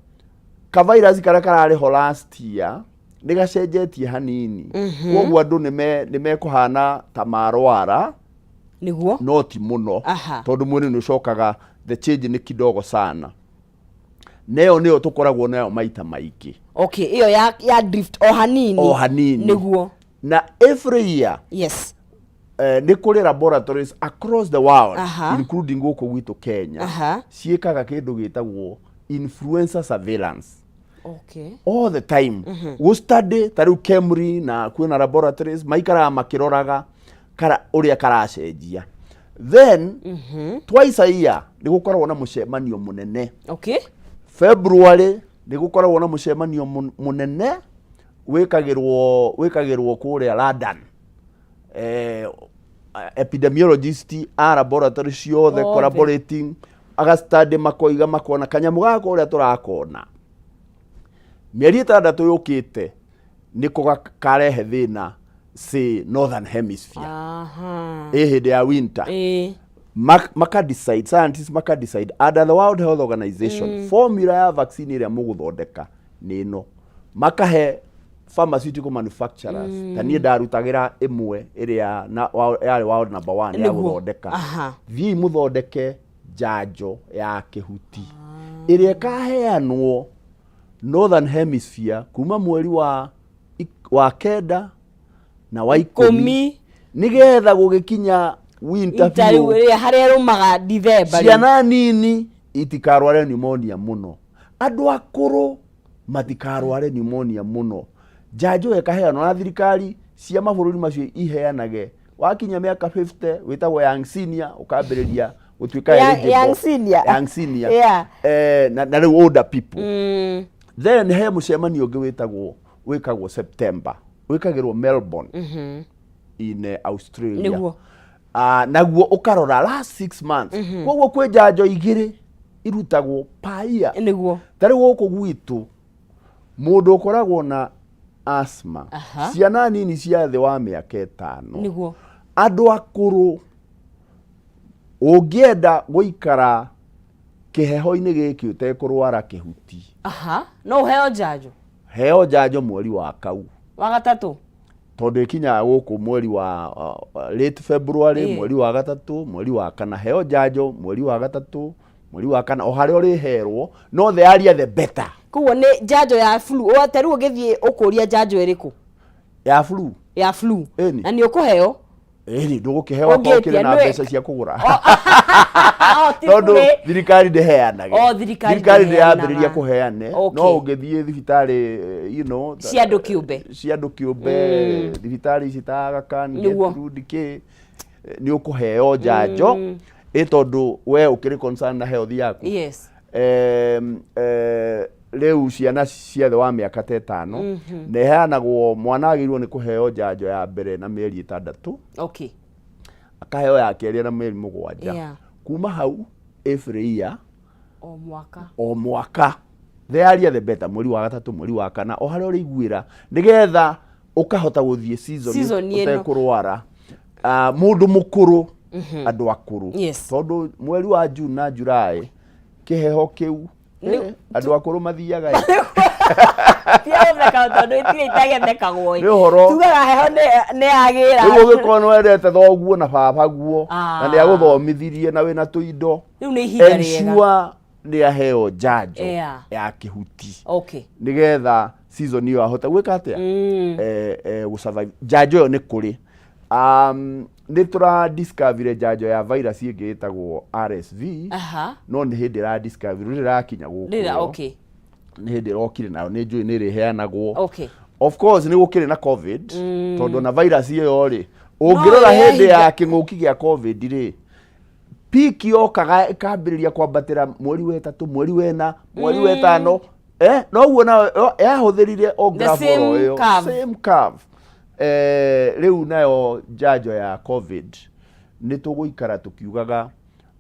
ka virus karĩa kararĩ ho last year nĩ gacenjetie hanini, koguo andũ nĩ mekũhana ta marwara, no ti mũno, tondũ mwĩrĩ nĩ ũcokaga, the change nĩ kidogo sana, na ĩyo nĩyo tũkoragwo nayo maita maingĩ. Okay, ĩyo ya drift o hanini. O hanini. Na every year nĩ kũrĩ laboratories across the world, including gũkũ gwitũ Kenya, ciĩkaga kĩndũ gĩtagwo influenza surveillance all the time, gũ study. Ta rĩu KEMRI na kwĩna laboratories maikaraga makĩroraga kara ũrĩa karacenjia. Then twice a year nĩ gũkoragwo na mũcemanio mũnene. February nĩ gũkoragwo na mũcemanio mũnene wĩkagĩrwo kũrĩa London, epidemiologist a laboratory ciothe Othe. collaborating, agastudy, makoiga, makona kanyamũ gaka ũrĩa tũrakona mĩeri 6 yũkĩte nĩko karehe thĩna, say northern hemisphere, ĩ hĩndĩ ya winter. Maka decide, scientists maka decide under the World Health Organization, formula ya vaccine ĩrĩa mũgũthondeka nĩ ĩno, makahe pharmaceutical manufacturers. Ta niĩ ndarutagĩra ĩmwe ĩrĩa yarĩ world number one ya gũthondeka. Thiĩi mũthondeke njanjo ya kĩhuti ĩrĩa ĩkaheanwo northern hemisphere kuma mweri wa 9 na wa 10, 10, nĩgetha gũgĩkinya winter Ita rĩu biũ, ĩrĩa harĩa ĩrũmaga Dithemba rĩu. Ciana nini itikarware pneumonia mũno, andũ akũrũ matikarware pneumonia mũno. Njanjo ĩyo ĩkaheanwo na thirikari cia mabũrũri macio iheanage wakinya mĩaka 50, wĩtagwo young senior, ũkambĩrĩria gũtuĩka eligible. Young senior. Young senior. Na rĩu older people. Then he mũcemanio ũngĩ wĩkagwo September, wĩkagĩrwo Melbourne in Australia. Naguo ũkarora last 6 months. Koguo kwĩ njanjo igĩrĩ irutagwo per year. Ta rĩu gũkũ gwitũ, mũndũ ũkoragwo na asthma, ciana nini cia thĩ wa mĩaka 5, andũ akũrũ, ũngĩenda gũikara kĩheho-inĩ gĩkĩ ũtekũrwara kĩhuti, Aha, no ũheo njanjo. Heo njanjo mweri wa kau. Wa gatatũ. Tondũ ĩkinyaga gũkũ mweri wa late February, mweri wa gatatũ, mweri wa kana. Heo njanjo mweri wa gatatũ, mweri wa kana, o harĩa ũrĩherwo, no the earlier the better. Koguo nĩ njanjo ya flu. O ta rĩu ũngĩthiĩ ũkũria njanjo ĩrĩkũ? Ya flu. Ya flu. Ĩni. Na nĩ ũkũheo? Ĩni, ndũgũkĩheo akorwo ũkĩrĩ Ũngĩtia na mbeca cia kũgũra, O, ti tondũ bure. thirikari ndĩheanage. O, thirikari Thirikari ndĩheanaga. ndĩrambĩrĩria kũheane. No ũngĩthiĩ thibitarĩ Cia andũ kĩũmbe. Cia andũ kĩũmbe, thibitarĩ ici ta Aga Khan, Gertrude, kĩ, nĩ ũkũheo njanjo ĩ, tondũ we ũkĩrĩ concern na health yaku. Rĩu ciana cia thĩ wa mĩaka ta 5, na ĩheanagwo, mwana agĩrĩirwo nĩ kũheo njanjo ya mbere na mĩeri 6, akaheo ya kerĩ na mĩeri 7. Kuma hau every year. O mwaka. O mwaka, the earlier the better, mweri wa gatatũ, mweri wa kana, o harĩa ũrĩiguĩra, nĩgetha ũkahota gũthiĩ season Season ĩno. ũtekũrwara. Mũndũ mũkũrũ, andũ akũrũ, tondũ mweri wa June na July kĩheho kĩu, andũ akũrũ mathiaga ĩ. Tia gũtheka tondũ itirĩ itagethekagwo ĩ. Nĩ ũhoro. Tugaga heho nĩ yagĩra. Rĩu ũgĩkorwo nĩ wendete thoguo na babaguo na nĩ agũthomithirie na wĩna tũindo, Rĩu nĩ ihinda rĩega. Ensure nĩ aheo njanjo ya kĩhuti, nĩgetha season ĩyo ahote gwĩka atĩa? Gũ survive. Njanjo ĩyo nĩ kũrĩ. Nĩ tũra discover njanjo ya virus ĩngĩ ĩtagwo RSV. No nĩ hĩndĩ ĩra discover rĩrĩa ĩrakinya gũkũ Rĩrĩa, ĩyo. Nĩ hĩndĩ ĩrokire nayo nĩ njũĩ nĩ ĩrĩheanagwo. Of course nĩ gũkĩrĩ na COVID, tondũ ona virus ĩyo rĩ, ũngĩrora ĩrĩa hĩndĩ ya kĩng'ũki gĩa COVID rĩ, peak yokaga ĩkambĩrĩria kwambatĩra mweri wa ĩtatũ, mweri wa ĩna, mweri wa ĩtano, noguo nayo yahũthĩrire o The graph oro same ĩyo, curve. Same curve. Rĩu nayo njanjo ya COVID nĩ tũgũikara tũkiugaga,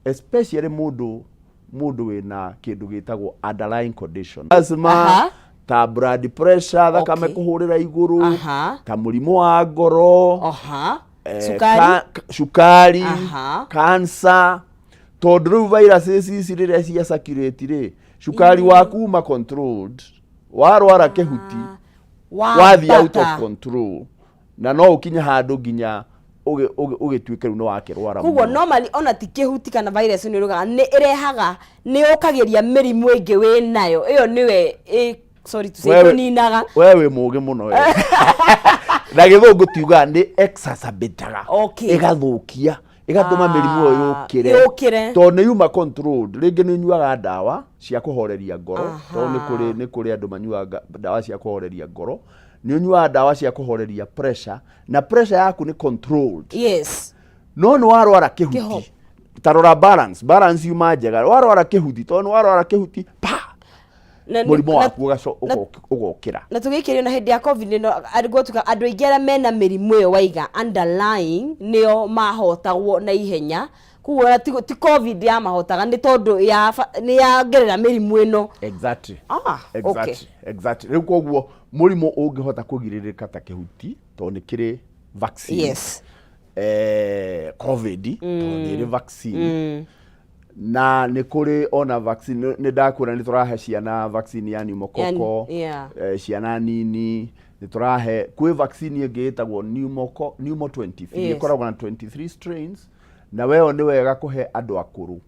especially mũndũ wĩna kĩndũ gĩtagwo underlying condition, asthma, ta blood pressure, thakame kũhũrĩra igũrũ, ta mũrimũ wa ngoro, Cukari. Cukari, cancer, tondũ rĩu viruses ici rĩrĩa cia circulate rĩ, cukari waku uma controlled, warwara kĩhuti, wathiĩ out of control, na no ũkinye handũ nginya ũgĩtuĩke rĩu nĩ wakĩrwara Koguo mũno. Normally ona ti kĩhuti kana virus nĩ ũrugaga nĩ ĩrehaga, nĩ ũkagĩria mĩrimũ ĩngĩ wĩ nayo ĩyo nĩwe sorry to say, kũninaga. We wĩ mũgĩ mũno we. Na gĩthũngũ tiugaga nĩ exacerbataga, ĩgathũkia, ĩgatũma mĩrimũ ĩyo yũkĩre. Yũkĩre. Tondũ nĩ yuma controlled, rĩngĩ nĩ ũnyuaga ndawa cia kũhoreria ngoro, tondũ nĩ kũrĩ andũ manyuaga ndawa cia kũhoreria ngoro, nĩ ũnyuaga ndawa cia kũhoreria pressure, na pressure yaku nĩ controlled. No nĩ warwara Kĩho. kĩhuti, ta rora balance, balance yuma njega, warwara kĩhuti, tondũ nĩ warwara kĩhuti pa, mũrimũ waku ũgokĩra. Na tũgĩikĩrio na hĩndĩ ya COVID ĩno gũtuĩka andũ aingĩ arĩa mena mĩrimũ ĩyo waiga underlying nĩo mahotagwo na ihenya, koguo ona ti COVID yamahotaga, nĩ tondũ nĩ yongerera mĩrimũ ĩno. Exactly. Rĩu koguo mũrimũ ũngĩhota kũgirĩrĩka ta kĩhuti, tondũ nĩ kĩrĩ vaccine, COVID tondũ nĩ ĩrĩ vaccine, na nĩ kũrĩ ona vaccine, nĩ ndakwĩra nĩ tũrahe ciana vaccine ya pneumococcal, ciana nini nĩ tũrahe. Kwĩ vaccine ĩngĩ ĩtagwo pneumo 23, ĩkoragwo na 23 strains, na weyo nĩ wega kũhe andũ akũrũ,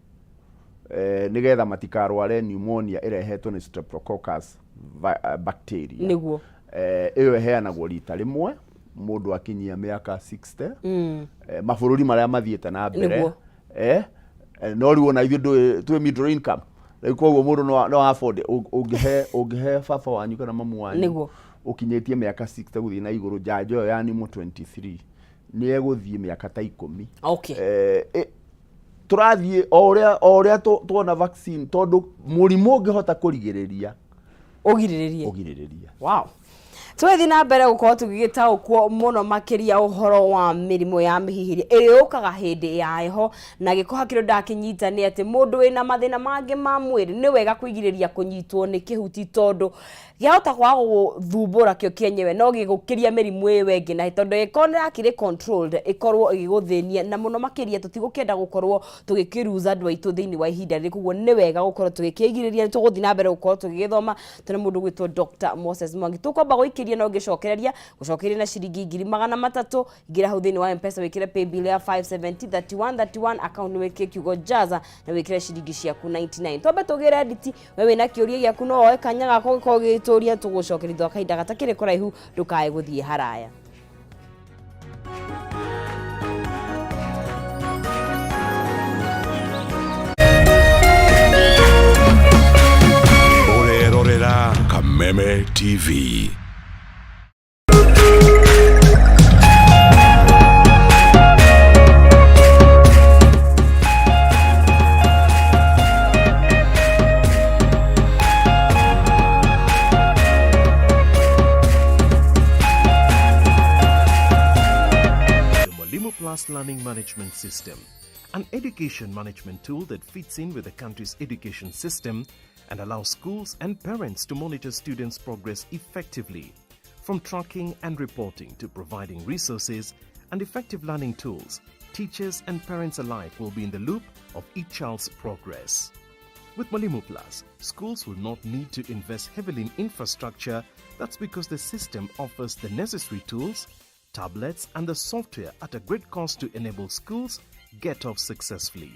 nĩgetha matikarware pneumonia ĩrehetwo nĩ streptococcus bacteria. Ĩyo ĩheanagwo rita rĩmwe mũndũ akinyia mĩaka 60, mabũrũri marĩa mathiĩte na mbere. No rĩu ona ithuĩ ndũĩ twĩ middle income rĩu, koguo mũndũ no afford. Ũngĩhe baba wanyu kana mamu wanyu ũkinyĩtie mĩaka 60 gũthiĩ na igũrũ njanjo ĩyo ya pneumo 23, nĩ egũthiĩ mĩaka ta 10. Tũrathiĩ o ũrĩa tuona vaccine, tondũ mũrimũ ũngĩhota kũrigĩrĩria, Ũgirĩrĩrie. Ũgirĩrĩria. Wow, twethiĩ na mbere gũkorwo tũgĩgĩtaũkwo mũno makĩria ũhoro wa mĩrimũ ya mĩhihĩrie ĩrĩa yũkaga hĩndĩ ya heho, na gĩko kĩrĩa ndakĩnyita nĩ atĩ mũndũ wĩna mathĩna mangĩ ma mwĩrĩ nĩ wega kwĩgirĩrĩria kũnyitwo nĩ kĩhuti, tondũ gĩahota kwaga gũgũthumbũra kĩo kĩenyewe no gĩgũkĩria mĩrimũ ĩyo ĩngĩ, na tondũ ĩkorwo nĩ yakĩrĩ controlled ĩkorwo ĩgĩgũthĩnia, na mũno makĩria tũtigũkĩenda gũkorwo tũgĩkĩruza andũ aitũ thĩinĩ wa ihinda rĩrĩ. Koguo nĩ wega gũkorwo tũgĩkĩgirĩrĩria. Nĩ tũgũthiĩ na mbere gũkorwo tũgĩgĩthoma tũna mũndũ gwĩtwo Dr. Moses Mwangi. Tũkwamba gũikĩria na ũngĩcokereria gũcokeria na ciringi 300,000. Ingĩra hau thĩinĩ wa M-Pesa, wĩkĩre paybill ya 570 31 31, account nĩ wĩkĩre kiugo Jaza na wĩkĩre ciringi ciaku 99. Twambe tũgĩre nditi. We wĩna kĩũria gĩaku no woe kanya gako gũkorwo ũgĩtũria, tũgũcokeria thutha wa kahinda gatakĩrĩ kũraihu. Ndũkae gũthiĩ haraya. Ũrerorera Kameme TV. The Mwalimu Plus Learning Management System, an education management tool that fits in with the country's education system and allows schools and parents to monitor students' progress effectively. From tracking and reporting to providing resources and effective learning tools, teachers and parents alike will be in the loop of each child's progress. With Mwalimu Plus, schools will not need to invest heavily in infrastructure. That's because the system offers the necessary tools, tablets, and the software at a great cost to enable schools get off successfully.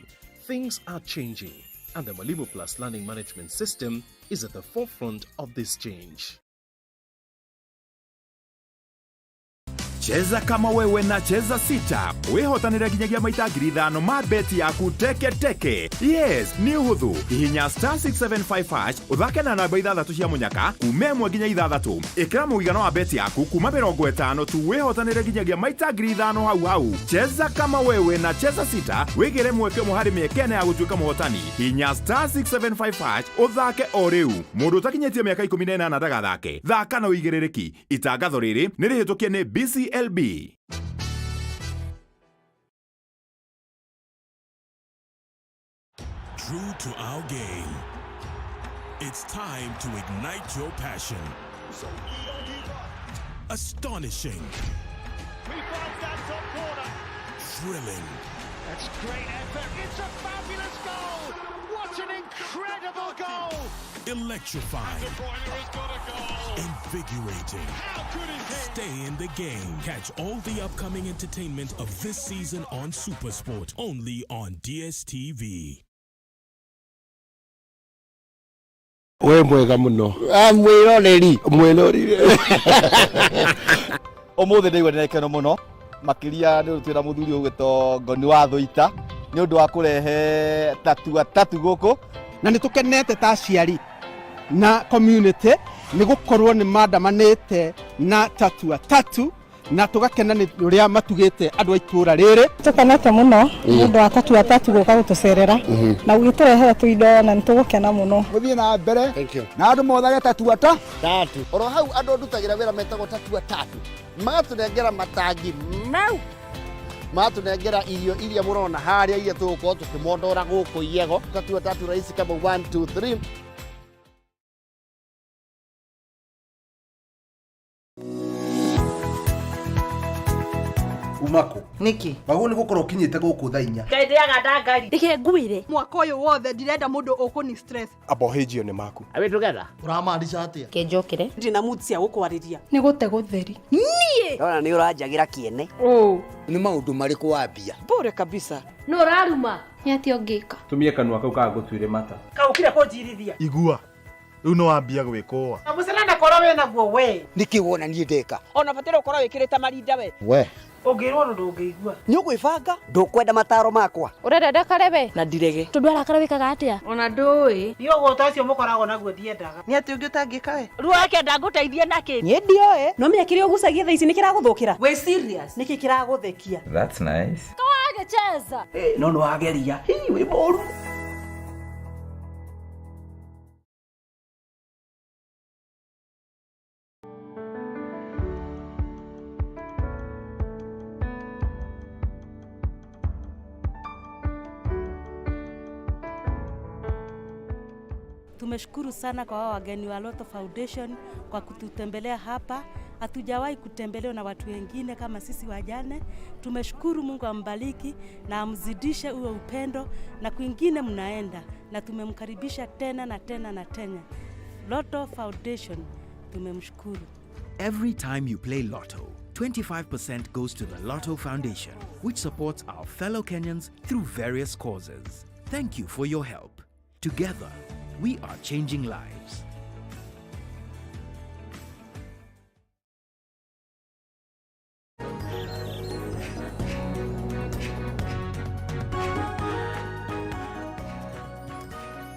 Things are changing, and the Mwalimu Plus Learning Management System is at the forefront of this change. Cheza kama wewe na Cheza Sita wĩhotanĩre nginyagia maita 5,000 ma beti yaku teke teke. Yes, nĩ ũhũthũ. Hihinya star 675 hash ũthake na namba ithathatũ cia mũnyaka kuma ĩmwe nginya ithathatũ. Ĩkĩra mũigana wa beti yaku kuma 50 tu wĩhotanĩre nginyagia maita 5,000 hau hau. Cheza kama wewe na Cheza Sita wĩgĩre mweke ũmwe harĩ mĩeke ĩna ya gũtuĩka mũhotani. Hihinya star 675 hash ũthake o rĩu. Mũndũ ũtakinyĩtie mĩaka 18 ndagathake. Thaka na ũigĩrĩrĩki. Itangatho rĩrĩ nĩ rĩhĩtũkie nĩ BCLB. True to our game. It's time to ignite your passion. Astonishing. He finds that top corner. Thrilling. That's great effort. It's a fabulous goal. What an incredible goal. Electrifying. De Bruyne has got a goal. Invigorating. How good is he? Stay in the game. Catch all the upcoming entertainment of this season on Supersport, only on DSTV. We mwega muno. Mwiroreri. Mwiroreri. Umuthi ndaigua ndĩ na gĩkeno mũno makĩria nĩ ũndũ twĩna mũthuri ũgwĩtwo Ngoni wa Thũita nĩ ũndũ wa kũrehe tatua tatu gũkũ. Na nĩ tũkenete ta aciari na community nĩ gũkorwo nĩ mandamanĩte na tatua tatu na tũgakena nĩ ũrĩa matugĩte andũ a itũra rĩrĩ. Tũkenete mũno nĩ ũndũ wa tatua tatu gũka gũtũcerera na gũgĩtũrehera tũindo na nĩ tũgũkena mũno. Gũthiĩ na mbere na andũ mothage tatua ta tatu. Oro hau andũ ndutagĩra wĩra metagwo tatua tatu magatũnengera matangi mau, magatũnengera irio iria mũrona harĩa iria tũgũkorwo tũkĩmondora gũkũ Iyego. Tatua tatu rahisi kama 1 2 3. Umako Niki? Wagwo nĩ gũkorwo ũkinyĩte gũkũ thaa 4. Ngai ndĩaga ndangari. Reke ngwĩre mwaka ũyũ wothe ndirenda mũndũ ũkũni stress. Abohĩnjio nĩ maku. Are we together? Ũramaanisha atĩa? Kenjokere. Ndina mood cia gũkwarĩria. Nĩ gũte gũtheri. Niĩ Ndona nĩ ũranjagĩra kĩene. Nĩ maũndũ marĩkũ wambia? Bure kabisa. Nũ ũraruma? Nĩ atĩa ũngĩka? Tumie kanua kau kagũtuire mata. Kaũkire kũnjirithia. Igua rĩu nĩ wambia gwĩkũa. Na mũcene korwo wĩ naguo we. Nĩkĩ wona niĩ ndeka? Ona bataire ũkorwo wĩkĩrĩte marinda we. We. Ũngĩrwo ũndũ ndũngĩigua. Nĩ ũgwĩbanga? Ndũkwenda mataro makwa. Ũrenda ndakare we? Na ndirege. Tondũ arakara wĩkaga atĩa? Ona ndũĩ. Niĩ ũgũta ũcio mũkoragwo naguo ndiendaga. Nĩ atĩ ũngĩ ũtangĩka we? Ruo akenda ngũteithie nakĩ? Niĩ ndioĩ. No menya kĩrĩa ũgucagia thaa ici nĩ kĩragũthũkĩra. Wĩ serious? Nĩkĩ kĩragũthekia? That's nice. Kawagĩcheza. No nĩ wageria. Hii wĩ mũru. Tumeshukuru sana kwa wao wageni wa Lotto Foundation kwa kututembelea hapa. Hatujawahi kutembelewa na watu wengine kama sisi wajane. Tumeshukuru, Mungu ambariki na amzidishe huo upendo, na kwingine mnaenda, na tumemkaribisha tena na tena na tena. Lotto Foundation tumemshukuru. Every time you play Lotto, 25% goes to the Lotto Foundation, which supports our fellow Kenyans through various causes. Thank you for your help. Together, we are changing lives.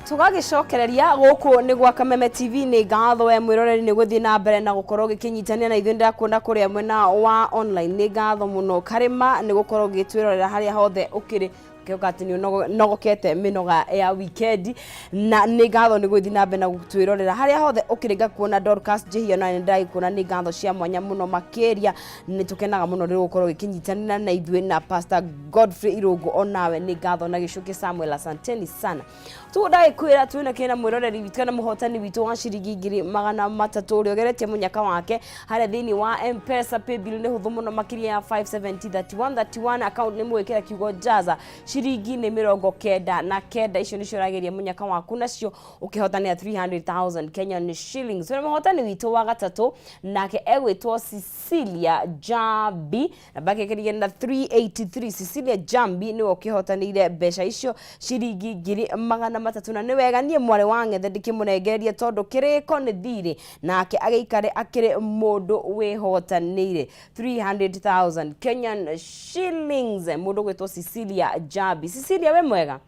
Tũgagĩcokereria gũkũ nĩ gwa Kameme TV. Nĩ ngatho we mwĩroreri nĩ gũthiĩ na mbere na gũkorwo ũgĩkĩnyitanĩra na ithuĩ. Ndĩrakuona kũrĩa mwena wa online, nĩ ngatho mũno karĩma nĩ gũkorwo ũgĩtwĩrorera harĩa hothe ũkĩrĩ, ngĩhoka atĩ nĩ ũnogokete mĩnoga ya weekend, na nĩ ngatho nĩ gũthiĩ na mbere na gũtwĩrorera harĩa hothe ũkĩrĩ. Ngakuona Dorcas Njihia, na nĩ ndagĩkuona, nĩ ngatho cia mwanya mũno makĩria, nĩ tũkenaga mũno rĩrĩa gũkorwo ũgĩkĩnyitanĩra na ithuĩ, na Pastor Godfrey Irũngũ onawe nĩ ngatho, na Gĩcũkĩ Samuel, asanteni sana. Tuguo ndagĩkwĩra twĩna kĩna mwĩroreri witũ kana mũhotani witũ wa ciringi 300,000 ũrĩa ũgeretie mũnyaka wake harĩa thĩinĩ wa M-Pesa. Paybill nĩ hũthũ mũno makĩria ya 570 31 31, account nĩ mũgĩkĩra kiugo jaza. Ciringi nĩ 99, icio nĩcio ũrageria mũnyaka waku nacio ũkĩhotanĩra 300,000 Kenyan shillings. Wĩna mũhotani witũ wa gatatũ, nake egwĩtwo Cecilia Jambi, namba yake ĩkĩrigania na 383. Cecilia Jambi nĩwe ũkĩhotanĩire mbeca icio ciringi 300,000, na nĩ wega niĩ mwarĩ wa ng'ethe ndĩkĩmũnengererie tondũ kĩrĩko nĩ thirĩ, nake agĩikare akĩrĩ mũndũ wĩhotanĩire 300,000 Kenyan shillings, mũndũ ũgwĩtwo Cecilia Jambi. Cecilia, wĩ mwega?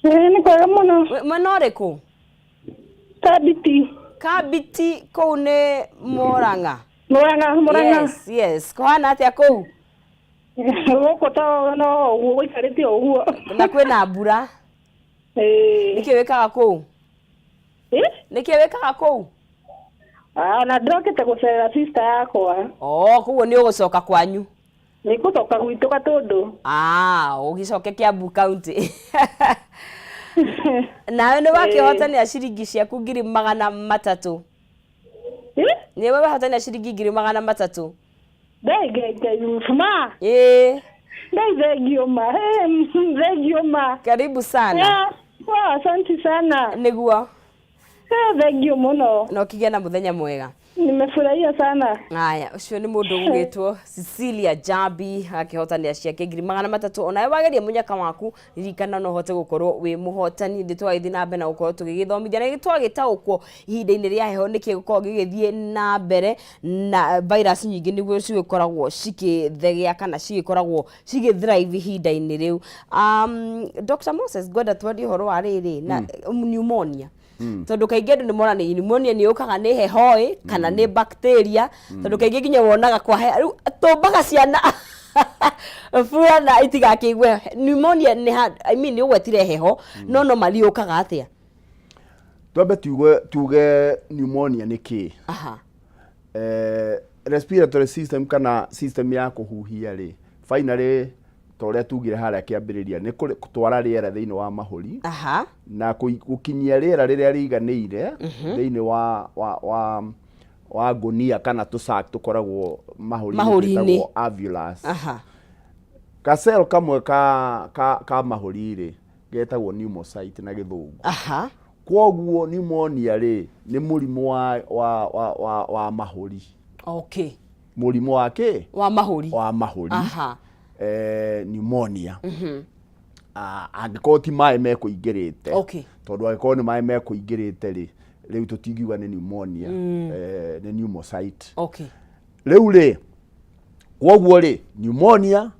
Nĩ kwega mũno. Mwena ũrĩkũ? Kabiti. Kabiti kũu nĩ Murang'a? Murang'a, Murang'a. Yes, kũhana atĩa kũu? Gũkũ to no ũguo gũikarĩte o ũguo. Na kwĩna mbura? Nĩkĩ wĩkaga kũu? Nĩkĩ wĩkaga kũu? Ah, na ndĩrokĩte gũcerera sister yakwa. Oh, koguo nĩ ũgũcoka kwanyu? Nĩ ngũcoka gwitũ Gatũndũ. Ah, ũgĩcoke Kiambu County. Nawe nĩ wakĩhotanĩra ciringi ciaku 300,000. Nĩwe wahotanĩra ciringi 300,000. Ngai Ngai Ngai ma. Ĩĩ. Ngai thengio ma. Thengio ma. Karibu sana. Wow, asante sana. Nĩguo. Thengio mũno. Na ũkĩgĩa na mũthenya mwega. Nimefurahia sana. Aya, ũcio nĩ mũndũ ũgwĩtwo Cecilia Jambi akĩhotanĩra ciake 300,000. Onawe wageria mũnyaka waku, ririkana no ũhote gũkorwo wĩ mũhotani. Ndĩ twagĩthiĩ na mbere na gũkorwo tũgĩgĩthomithia na twagĩtaũkwo ihinda-inĩ rĩa heho nĩkĩ gũkorwo gĩgĩthiĩ na mbere, na virus nyingĩ nĩguo cigĩkoragwo cikĩthegea kana cigĩkoragwo cigĩthrive ihinda-inĩ rĩu. Dr. Moses, ngwenda twarie ũhoro wa rĩrĩ na pneumonia, tondũ kaingĩ andũ nĩ mona nĩ pneumonia nĩ yũkaga nĩ heho ĩ kana nĩ bacteria, tondũ kaingĩ nginya wonaga kwa rĩu tũmbaga ciana burana itigakĩigue pneumonia nĩ I mean nĩ ũgwetire heho, no normally yũkaga atĩa? Twambe tuge pneumonia nĩ kĩĩ. Respiratory system kana system ya kũhuhia rĩ, finally ta ũrĩa tugire harĩa kĩambĩrĩria, nĩ gũtwara rĩera thĩinĩ wa mahũri na gũkinyia rĩera rĩrĩa rĩiganĩire thĩinĩ wa ngũnia kana tũsac tũkoragwo mahũri-inĩ Mahũri-inĩ. twĩtagwo alveolus. Gacell kamwe ka mahũri rĩ getagwo pneumocyte na gĩthũngũ. Kwoguo pneumonia rĩ nĩ mũrimũ wa mahũri. Mũrimũ wa kĩ? Wa mahũri. Wa mahũri. Pneumonia. Angĩkorwo ti maĩ mekũingĩrĩte. Tondũ angĩkorwo nĩ maĩ mekũingĩrĩte rĩ, rĩu tũtingiuga nĩ pneumonia. Nĩ pneumocyte. Rĩu rĩ, kwoguo rĩ, pneumonia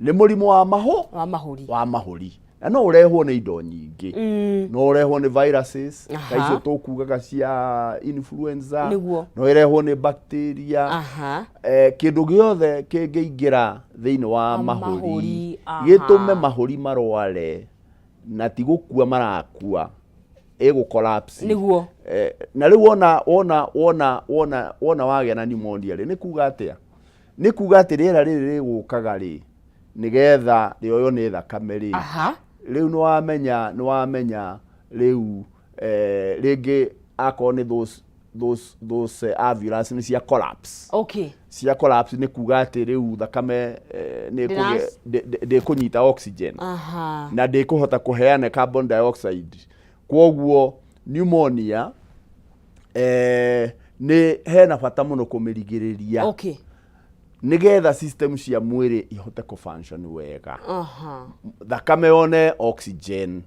nĩ mũrimũ wa Wa mahũri. Wa mahũri. Na no ũrehwo nĩ indo nyingĩ. No ũrehwo nĩ viruses, ta icio tũkugaga cia influenza. No ĩrehwo nĩ bacteria. Kĩndũ gĩothe kĩngĩingĩra thĩinĩ wa Wa mahũri, mahũri, gĩtũme mahũri marware na ti gũkua marakua, ĩgũ collapse. Na rĩu wona wagĩa na pneumonia rĩ, nĩ kuga atĩa? Nĩ kuga atĩ rĩera rĩrĩ rĩgũkaga rĩ, nĩgetha rĩoywo nĩ thakame rĩ. Rĩu nĩwamenya rĩu, rĩngĩ akorwo nĩ those alveolus nĩ cia collapse. Cia collapse nĩ kuga atĩ rĩu thakame ndĩkũnyita oxygen. Na ndĩkũhota kũheana carbon dioxide. Kwoguo pneumonia nĩ hena bata mũno kũmĩrigĩrĩria. Nĩgetha system cia mwĩrĩ ihote kũ function wega. Thakame yone oxygen.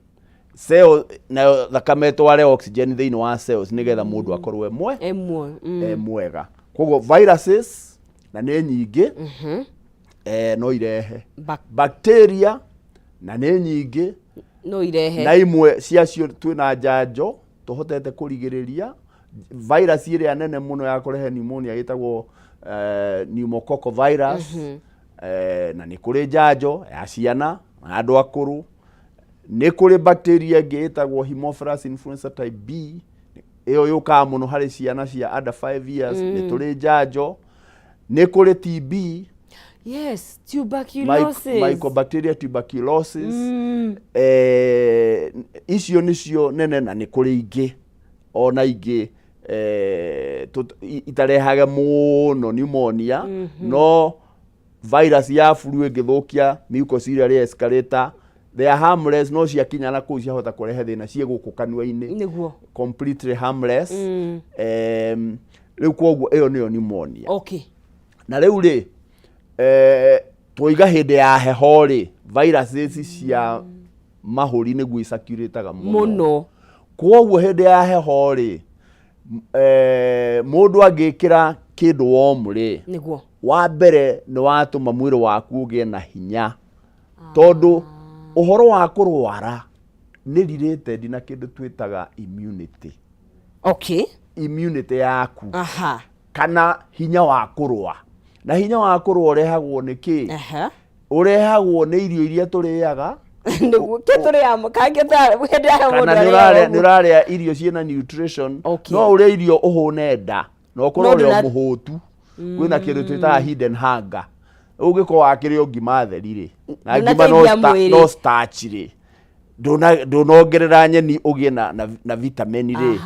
Cell nayo thakame ĩtware oxygen thĩinĩ wa cells nĩgetha mũndũ akorwo e mwega. Koguo viruses na nĩ nyingĩ, no irehe. Bacteria na nĩ nyingĩ, no irehe. Na imwe ciacio twĩna njanjo tũhotete kũrigĩrĩria. Virus ĩrĩa nene mũno ya kũrehe pneumonia ĩtagwo pneumococcal virus. Na nĩ kũrĩ njanjo ya ciana na andũ akũrũ. Nĩ kũrĩ bacteria ĩngĩ ĩtagwo Haemophilus influenza type B, ĩyo yũkaga mũno harĩ ciana cia under 5 years. Nĩ tũrĩ njanjo. Nĩ kũrĩ TB. Yes, tuberculosis. Mycobacteria tuberculosis. Icio nĩcio nene, na nĩ kũrĩ ingĩ ona ingĩ itarehage mũno pneumonia. No virus ya flu ĩngĩthũkia mucociliary escalator They are harmless, no ciakinya na kũu ciahota kũrehe thĩna ciĩ gũkũ kanua-inĩ. Nĩguo. Completely harmless. Rĩu kwoguo ĩyo nĩyo pneumonia. Na rĩu rĩ, twoiga hĩndĩ ya heho rĩ, viruses cia mahũri nĩguo icirculataga mũno. Mũno. Kwoguo hĩndĩ ya heho rĩ, mũndũ angĩkĩra kĩndũ warm rĩ, wa mbere nĩ watũma mwĩrĩ waku ũgĩe na hinya, tondũ ũhoro wa kũrwara nĩ related na kĩndũ twĩtaga immunity. Immunity yaku. Kana hinya wa kũrũa. Na hinya wa kũrũa ũrehagwo nĩ kĩ? Ũrehagwo nĩ irio iria tũrĩaga. Nĩguo kĩ tũrĩaga kangĩ ta hĩndĩ ya heho mũndũ Kana nĩ arĩaga ũrarĩa, nĩ ũguo. ũrarĩa irio ciĩna nutrition. No ũrĩe irio ũhũne nda na ũkorwo No ũrĩ o mũhũtu. Kwĩna kĩndũ twĩtaga hidden hunger. Ũngĩkorwo wakĩrĩa o ngima theri rĩ, na ngima Ndũnateithia mwĩrĩ. no starch rĩ, ndũnongerera nyeni ũgĩe na vitamin rĩ.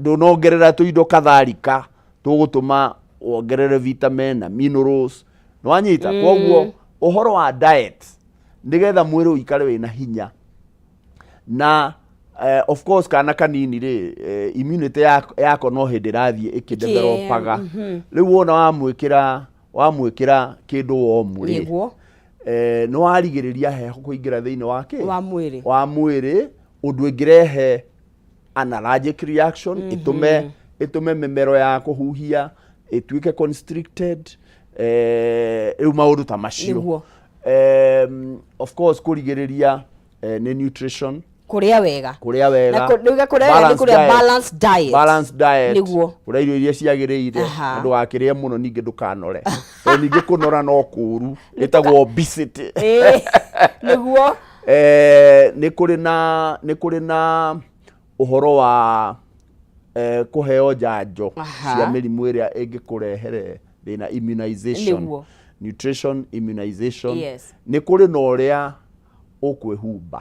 Ndũnongerera tũindo katharika tũgũtũma wongerere vitamin na minerals. Nĩwanyita? Kwoguo ũhoro wa diet nĩgetha mwĩrĩ ũikare wĩna hinya na of course kana kanini rĩ, immunity yako no hĩndĩ ĩrathiĩ ĩkĩdevelopaga. Rĩu wona wamwĩkĩra kĩndũ warm rĩ, nĩ warigĩrĩria heho kũingĩra thĩinĩ wa kĩ? Wa mwĩrĩ. Wa mwĩrĩ, ũndũ ĩngĩrehe an allergic reaction, ĩtũme mĩmero ya kũhuhia ĩtuĩke constricted, rĩu maũndũ ta macio. Of course kũrigĩrĩria nĩ nutrition. Kũrĩa wega. Kũrĩa wega. Na nĩuga kũrĩa wega nĩ Balanced kũrĩa diet. balanced diet. Balanced diet. Kũrĩa irio iria ciagĩrĩire. Na ndũgakĩrĩe mũno ningĩ ndũkanore. Tondũ ningĩ kũnora no kũũru. Ĩtagwo obesity. Nĩguo. Nĩ kũrĩ na ũhoro wa kũheo njanjo cia mĩrimũ ĩrĩa ĩngĩkũrehere thĩna, immunization. Nutrition, immunization. Nĩ kũrĩ na ũrĩa ũkwĩhumba.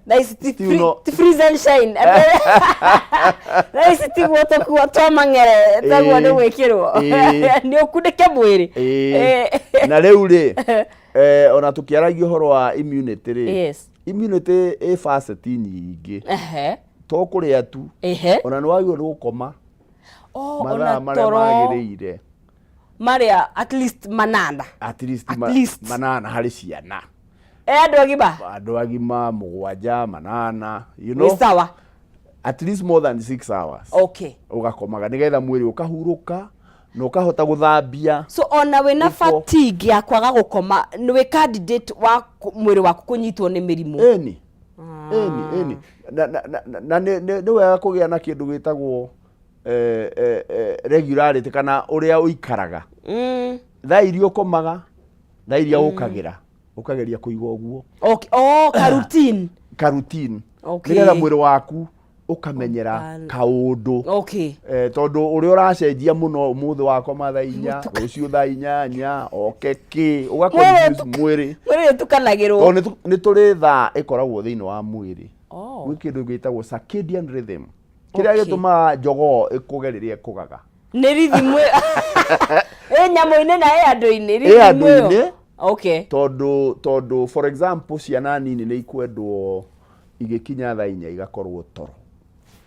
Na ici ti Still no- ti freeze and shine. Na ici tiguo tũkuo twa mang'ere taguo nĩ gwĩkĩrwo. Nĩ ũkunĩke mwĩrĩ. Na rĩu rĩ, ona tũkĩaragia ũhoro wa immunity rĩ, immunity ĩ facet nyingĩ. To kũrĩa tu. Ona nĩ wagĩrĩirwo nĩ gũkoma Oh, mathaa ona marĩa toro magĩrĩire. Marĩa at least manana. At least At least. manana harĩ ciana. Andũ agima? Andũ agima mũgwanja, manana, you Nĩ know. sawa. At least more than 6 hours. Ũgakomaga nĩgetha mwĩrĩ ũkahurũka na ũkahota gũthambia. So ona wĩna Gĩko. fatigue ya kwaga gũkoma, nĩ wĩ candidate wa mwĩrĩ waku kũnyitwo nĩ mĩrimũ. Ĩni. Ĩni, ĩni. Na nĩ wega kũgĩa na kĩndũ gĩtagwo regularity kana ũrĩa ũikaraga. Thaa iria ũkomaga, thaa iria ũkagĩra, ũkageria kũiga ũguo. Oh, ka routine. Ka routine. Nĩgetha mwĩrĩ waku ũkamenyera kaũndũ. Tondũ ũrĩa ũracenjia mũno, ũmũthĩ wakoma thaa 4, rũciũ thaa 8, oke kĩ, ũga Mwĩrĩ confuse mwĩrĩ. Mwĩrĩ ũtukanagĩrwo. Tondũ nĩ tũrĩ thaa ĩkoragwo thĩinĩ wa mwĩrĩ. Gwĩ kĩndũ gĩtagwo circadian rhythm. Kĩrĩa gĩtũmaga njogoo ĩkũge rĩrĩa ĩkũgaga. Nĩ rhythm ĩyo. Ĩ nyamũ-inĩ na ĩ andũ-inĩ, Ĩ rhythm ĩyo. andũ-inĩ. Tondũ for example ciana nini nĩ ikwendwo igĩkinya thaa 4 igakorwo toro.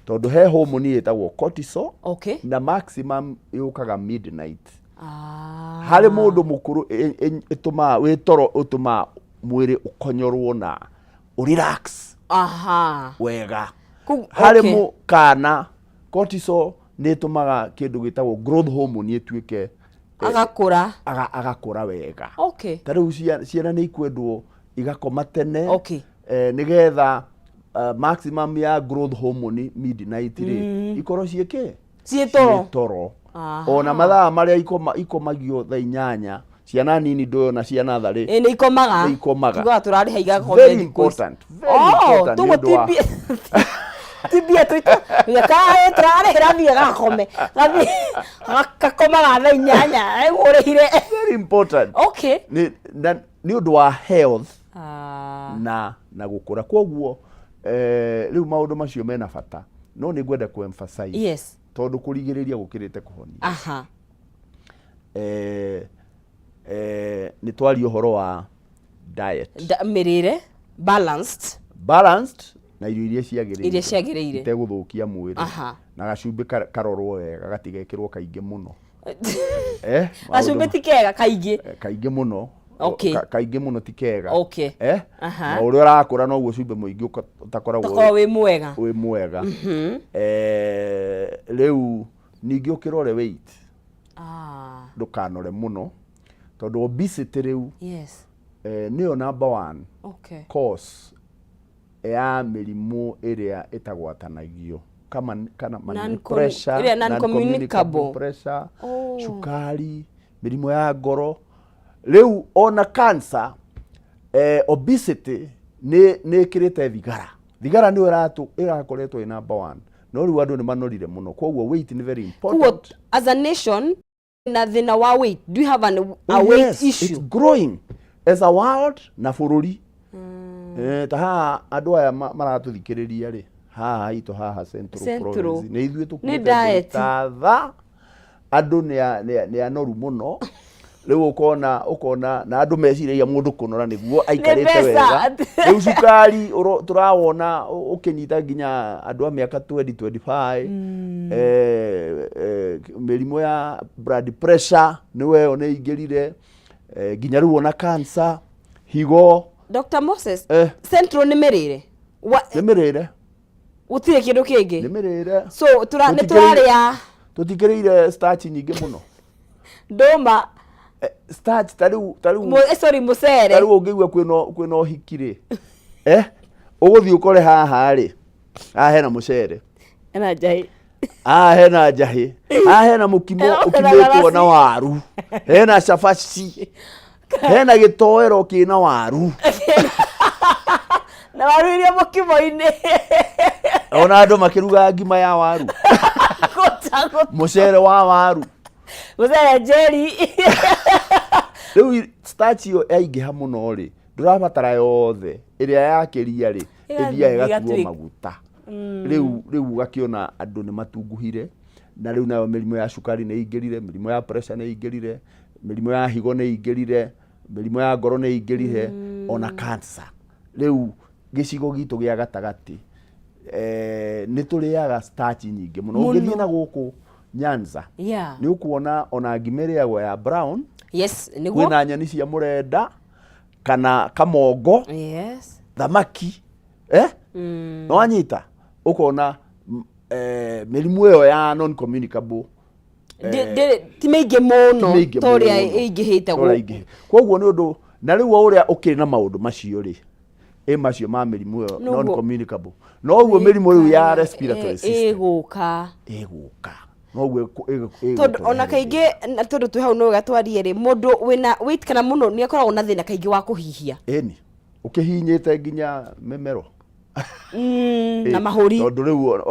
Tondũ he hormone ĩtagwo cortisol. Na maximum yũkaga midnight. Harĩ mũndũ mũkũrũ ĩtũmaga wĩ toro, ũtũmaga mwĩrĩ ũkonyorwo na ũrelax wega. Harĩ mũkana cortisol nĩ ĩtũmaga kĩndũ gĩtagwo growth hormone ĩtuĩke, Agakũra. Agakũra wega. Ta rĩu ciana nĩ ikwendwo igakoma tene, nĩgetha maximum ya growth hormone midnight rĩ, ikorwo ciĩ kĩ? Ciĩ toro. Ciĩ toro. Ona mathaa marĩa ikomagio thaa 8, ciana nini ndũyũ na ciana tharĩ. Ĩ, nĩ ikomaga. Nĩ ikomaga. Tugaga tũrarĩha igakoma Very thikũ ici. important, very Oh, important nĩ tũguo ũndũ wa ti mbia tũita. Kaĩ tũrarĩhĩra thiĩ gakome. Gathiĩ gakomaga thaa 8, ũrĩhire. Very important. Nĩ, na, nĩ ũndũ wa health na gũkũra. Kwoguo, rĩu maũndũ macio mena bata. No nĩ ngwenda kũ emphasize. Tondũ kũrigĩrĩria gũkĩrĩte kũhonia. Nĩ twaria ũhoro wa Diet. Mĩrĩre balanced. Balanced na irio iria ciagĩrĩire. Iria ciagĩrĩire. Itegũthũkia mwĩrĩ. Na gacumbĩ karorwo wega gatigekĩrwo kaingĩ mũno. Eh, gacumbĩ ti kega kaingĩ. Kaingĩ mũno. Kaingĩ mũno ti kega. Eh? Na ũrĩa ũrakũra noguo cumbĩ mũingĩ ũtakoragwo Ũtakoragwo wĩ mwega. Wĩ mwega. Eh, rĩu ningĩ ũkĩrore weight. Ndũkanore mũno tondũ obesity rĩu nĩyo number one cause ya mĩrimũ ĩrĩa ĩtagwatanagio kama kana pressure, ĩrĩa non-communicable. Pressure, cukari, mĩrimũ ya ngoro, rĩu ona cancer. Obesity nĩ ĩkĩrĩte thigara. Thigara nĩyo ĩrakoretwo ĩ number one, no rĩu andũ nĩ manorire mũno, koguo weight nĩ very Koguo important. As a nation na thĩna wa weight, do you have a Oh, weight yes, issue? It's growing as a world na bũrũri. Ta haha andũ aya maratũthikĩrĩria rĩ, haha itũ haha Central Central. Province nĩ ithuĩ tũkuĩte Nĩ diet. ta tha andũ nĩ anoru mũno. Rĩu ũkona na andũ meciragia mũndũ kũnora nĩguo aikarĩte mbeca. wega. Rĩu cukari tũrawona ũkĩnyita nginya andũ a mĩaka 20 25. Mĩrimũ ya blood pressure nĩwe ĩyo nĩ ĩingĩrire, nginya rĩu ona cancer, higo. Dr. Moses, Central nĩ mĩrĩre? Nĩ mĩrĩre. Gũtirĩ kĩndũ kĩngĩ. Nĩ mĩrĩre. So nĩ tũrarĩa Tũtikĩrĩire starch nyingĩ mũno. Ndũma. Starch ta rĩu Sorry, mũcere. Ta rĩu ũngĩigua kwĩna ũhiki rĩ, ũgũthiĩ ũkore haha rĩ, haha hena mũcere, Hena njahĩ. Haha hena njahĩ, haha hena mũkimo Hena ũkimĩtwo na cabaci. Waru, hena cabaci, hena gĩtoero kĩna waru. Na waru iria mũkimo-inĩ. Ona andũ makĩruga ngima ya waru. Gũta. Mũcere wa waru. Mũcere njeri. Rĩu starch ĩyo yaingĩha mũno rĩ, ndũrabatara yothe, ĩrĩa yakĩria rĩ, Ĩgathiĩ ĩthiaga ĩgatuo maguta. Rĩu ũgakĩona andũ nĩ matunguhire, na rĩu nayo mĩrimũ ya cukari nĩ ĩingĩrire, mĩrimũ ya pressure nĩ ĩingĩrire, mĩrimũ ya higo nĩ ĩingĩrire, mĩrimũ ya ngoro nĩ ĩingĩrire, ona cancer. Rĩu gĩcigo gitũ gĩa gatagatĩ, nĩ tũrĩaga starch nyingĩ mũno. Mũno. Ũngĩthiĩ na gũkũ Nyanza, nĩ ũkuona ona ngima ĩrĩagwo ya brown. Yes, nĩguo. Kwĩna nyeni cia mũrenda kana kamongo, thamaki, nĩwanyita, ũkona mĩrimũ ĩyo ya non communicable Ti mĩingĩ mũno ti mĩingĩ ta ũrĩa mũno. ĩingĩhĩte Ta ũrĩa gũkũ. ĩingĩhĩte. Koguo nĩ ũndũ na rĩu o ũrĩa ũkĩrĩ na maũndũ macio rĩ, ĩ macio ma mĩrimũ ĩyo Noguo. non communicable, noguo mĩrimũ rĩu ya respiratory system Ĩgũka. Ĩgũka, noguo Tondũ ona ĩgũtũrehere. Kaingĩ na tondũ twĩ hau no wega twarie rĩ, mũndũ wĩna weight kana mũno nĩ akoragwo na thĩna kaingĩ wa kũhihia. Ĩni ũkĩhinyĩte nginya mĩmero Na mahũri. Tondũ rĩu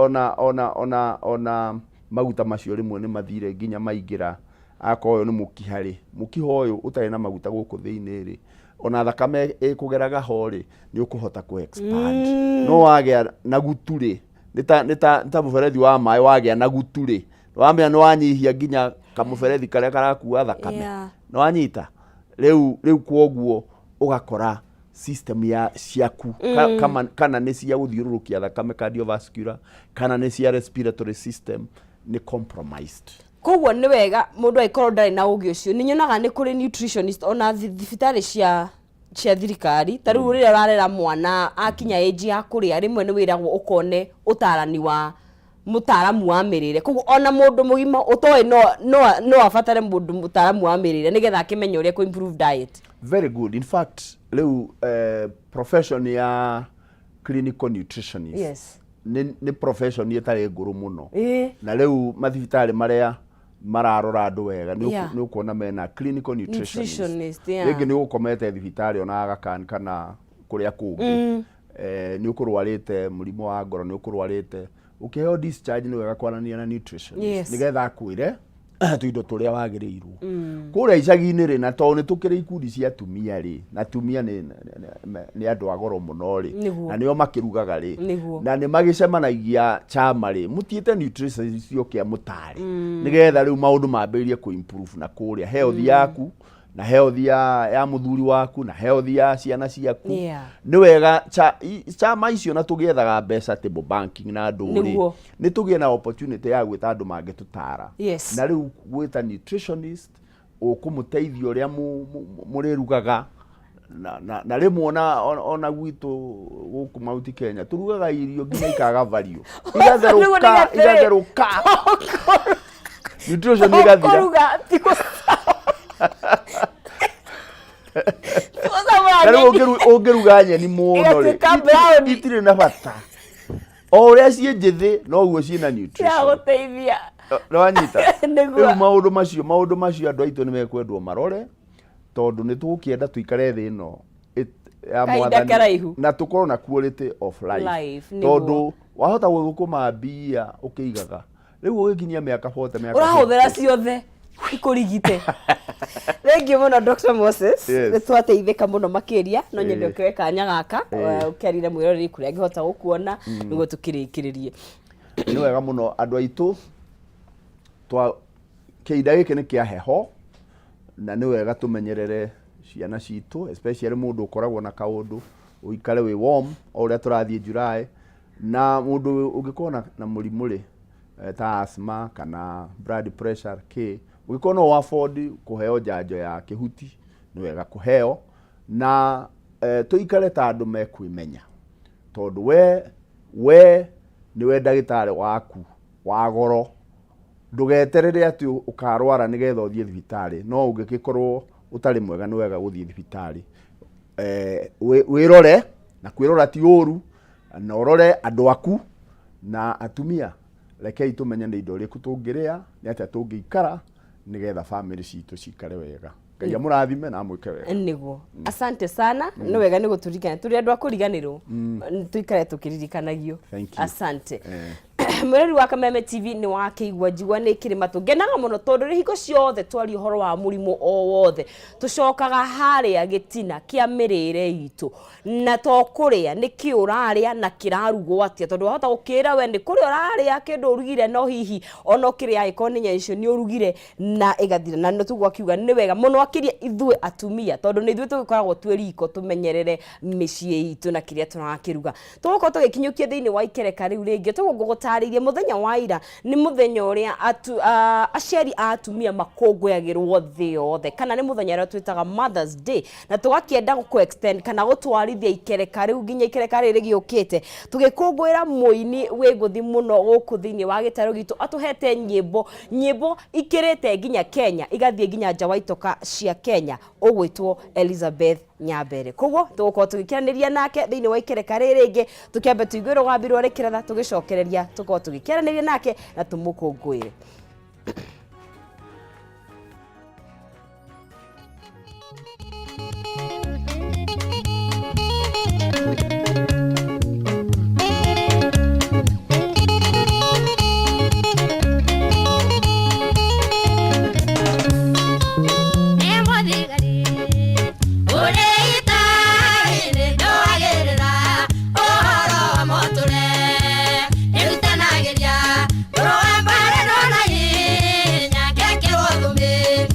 ona maguta macio rĩmwe nĩ mathire nginya maingĩra, akorwo ũyũ nĩ mũkiha rĩ, mũkiha ũyũ ũtarĩ na maguta gũkũ thĩinĩ rĩ, ona thakame ĩkũgeraga ho rĩ, nĩ ũkũhota kũ expand. No wagĩa na gutu rĩ, nĩ ta mũberethi wa maĩ wagĩa na gutu rĩ, wamenya nĩ wanyihia nginya kamũberethi karĩa karakua thakame. Nĩ wanyita rĩu kwoguo ũgakora system ya ciaku kana nĩ cia gũthiũrũrũkia thakame, cardiovascular, kana nĩ cia respiratory system, nĩ compromised. Koguo nĩ wega mũndũ angĩkorwo ndarĩ na ũgĩ ũcio, nĩ nyonaga nĩ kũrĩ nutritionist ona thibitarĩ cia thirikari. Ta rĩu rĩrĩa ũrarera mwana akinya age ya kũrĩa, rĩmwe nĩ wĩragwo ũkone ũtarani wa mũtaaramu wa mĩrĩre. Koguo ona mũndũ mũgima ũtoĩ no abatare mũndũ mũtaaramu wa mĩrĩre nĩgetha akĩmenye ũrĩa kũ improve diet. Very good. In fact, rĩu profession ya clinical nutritionist nĩ profession ĩtarĩ ngũrũ mũno. Na rĩu mathibitarĩ marĩa mararora andũ wega nĩ nĩ ũkuona mena clinical nutritionist. Nutritionist, yeah. Rĩngĩ nĩ ũgũkomete thibitarĩ ona Aga Khan kana kũrĩa kũngĩ, nĩ ũkũrwarĩte mũrimũ wa ngoro, nĩ ũkũrwarĩte, ũkĩheo discharge nĩ wega kwaranĩria na nutritionist nĩgetha akwĩre tũindo tũrĩa wagĩrĩirwo. Kũrĩa icagi-inĩ rĩ, na tondũ nĩ tũkĩrĩ ikundi cia atumia rĩ, na atumia nĩ andũ a goro mũno rĩ, na nĩo makĩrugaga rĩ, na nĩ magĩcemanagia chama rĩ, mũtiĩte nutritionist oke amũtare, nĩgetha rĩu maũndũ mambĩrĩrie kũ improve na kũrĩa health yaku. na health ya, ya mũthuri waku na health ya ciana ciaku. Nĩ wega chama icio na tũgĩethaga mbeca table banking na andũ rĩ, nĩ tũgĩe na opportunity ya gwĩta andũ mangĩtũtara. Na rĩu gwĩta nutritionist ũkũmũteithia ũrĩa mũrĩrugaga na rĩmwe ona gwitũ gũkũ Mount Kenya tũrugaga irio nginya ikaga value, igatherũka igatherũka, nutrition igathira. Kũruga ti gũcamũra. Na rĩu ũngĩruga nyeni mũno rĩ, Igatuĩka brown. Itirĩ na bata, o ũrĩa ciĩ njĩthĩ noguo ciĩna nutrition. Ciragũteithia. Nĩwanyita? Nĩguo. Rĩu maũndũ macio andũ aitũ nĩ mekwendwo marore, tondũ nĩ tũgũkĩenda tũikare thĩ ĩno ya Kahinda Mwathani, karaihu. na tũkorwo na quality of life, Life, nĩguo. Tondũ wahota gũthũkũma mbia ũkĩigaga, rĩu ũgĩkinyia mĩaka 40, mĩaka Ũrahũthĩra 50. Ciothe ikũrigite. Thengiũ mũno, Dr. Moses. Nĩ twateithĩka mũno makĩria. No nyende ũkĩoe kanya gaka ũkĩarire mwĩroreri kũrĩa angĩhota gũkuona nĩguo tũkĩrĩkĩrĩrie. Nĩ wega mũno, andũ aitũ, twa kĩhinda gĩkĩ nĩ kĩa heho na nĩ wega tũmenyerere ciana citũ, especially mũndũ ũkoragwo na kaũndũ, ũikare wĩ warm o ũrĩa tũrathiĩ July. Na mũndũ ũngĩkorwo na mũrimũ rĩ, ta asthma kana blood pressure kĩ, ũngĩkorwo no afford kũheo njanjo ya kĩhuti, nĩ wega kũheo. Na tũikare ta andũ mekwĩmenya, tondũ we nĩwe ndagĩtarĩ waku wa goro. Ndũgeterere atĩ ũkarwara nĩgetha ũthiĩ thibitarĩ. No ũngĩgĩkorwo ũtarĩ mwega, nĩ wega gũthiĩ thibitarĩ. Wĩrore, na kwĩrora ti ũru, na ũrore andũ aku na atumia. Rekei tũmenye nĩ indo irĩkũ tũngĩrĩa, nĩ atĩa tũngĩikara nĩgetha bamĩrĩ citũ cikare wega. Ngai amũrathime na amwĩke wega. Nĩguo, asante sana. Nĩ wega nĩ gũtũririkana, tũrĩ andũ a kũriganĩrwo. Tũikare tũkĩririkanagio. Thank you. Asante. Mwĩrori wa Kameme TV, nĩ wakĩigua njigua nĩ kĩrĩma. Tũngenaga mũno tondũ rĩ hingo ciothe twaria ũhoro wa mũrimũ o wothe, tũcokaga harĩa gĩtina kĩa mĩrĩre itũ, na to kũrĩa, nĩ kĩ ũrarĩa na kĩrarugwo atĩa, tondũ wahota gũkĩra we nĩ kũrĩa ũrarĩa kĩndũ ũrugire, no hihi ona ũkĩrĩa angĩkorwo nĩ nyeni icio nĩ ũrugire na ĩgathira. Na nĩ tũguo akiuga nĩ wega mũno akĩria ithuĩ atumia, tondũ nĩ ithuĩ tũgĩkoragwo twĩ riko, tũmenyerere mĩciĩ itũ na kĩrĩa tũrakĩruga. Tũgũkorwo tũgĩkinyũkia thĩinĩ wa ikereka rĩu rĩngĩ. Tũguo ngũgũtarĩirie, mũthenya wa ira nĩ mũthenya ũrĩa aciari a atumia makũngũyagĩrwo thĩ yothe, kana nĩ mũthenya ũrĩa twĩtaga Mothers Day, na tũgakĩenda gũkũ extend kana gũtwarithia ikereka rĩu nginya ikereka rĩrĩ rĩgĩũkĩte, tũgĩkũngũĩra mũini wĩ ngũthi mũno gũkũ thĩinĩ wa gĩtarũ gitũ, atũhete nyĩmbo, nyĩmbo ikĩrĩte nginya Kenya, igathiĩ nginya nja wa itoka cia Kenya, ũgwĩtwo Elizabeth Nyambere. Koguo tũgũkorwo tũgĩkĩranĩria nake thĩinĩ wa ikereka rĩrĩ rĩngĩ. Tũkĩambe tũigue rũgambi rwa rĩkĩratha, tũgĩcokereria tũkorwo tũgĩkĩaranĩria nake na tũmũkũngũĩre.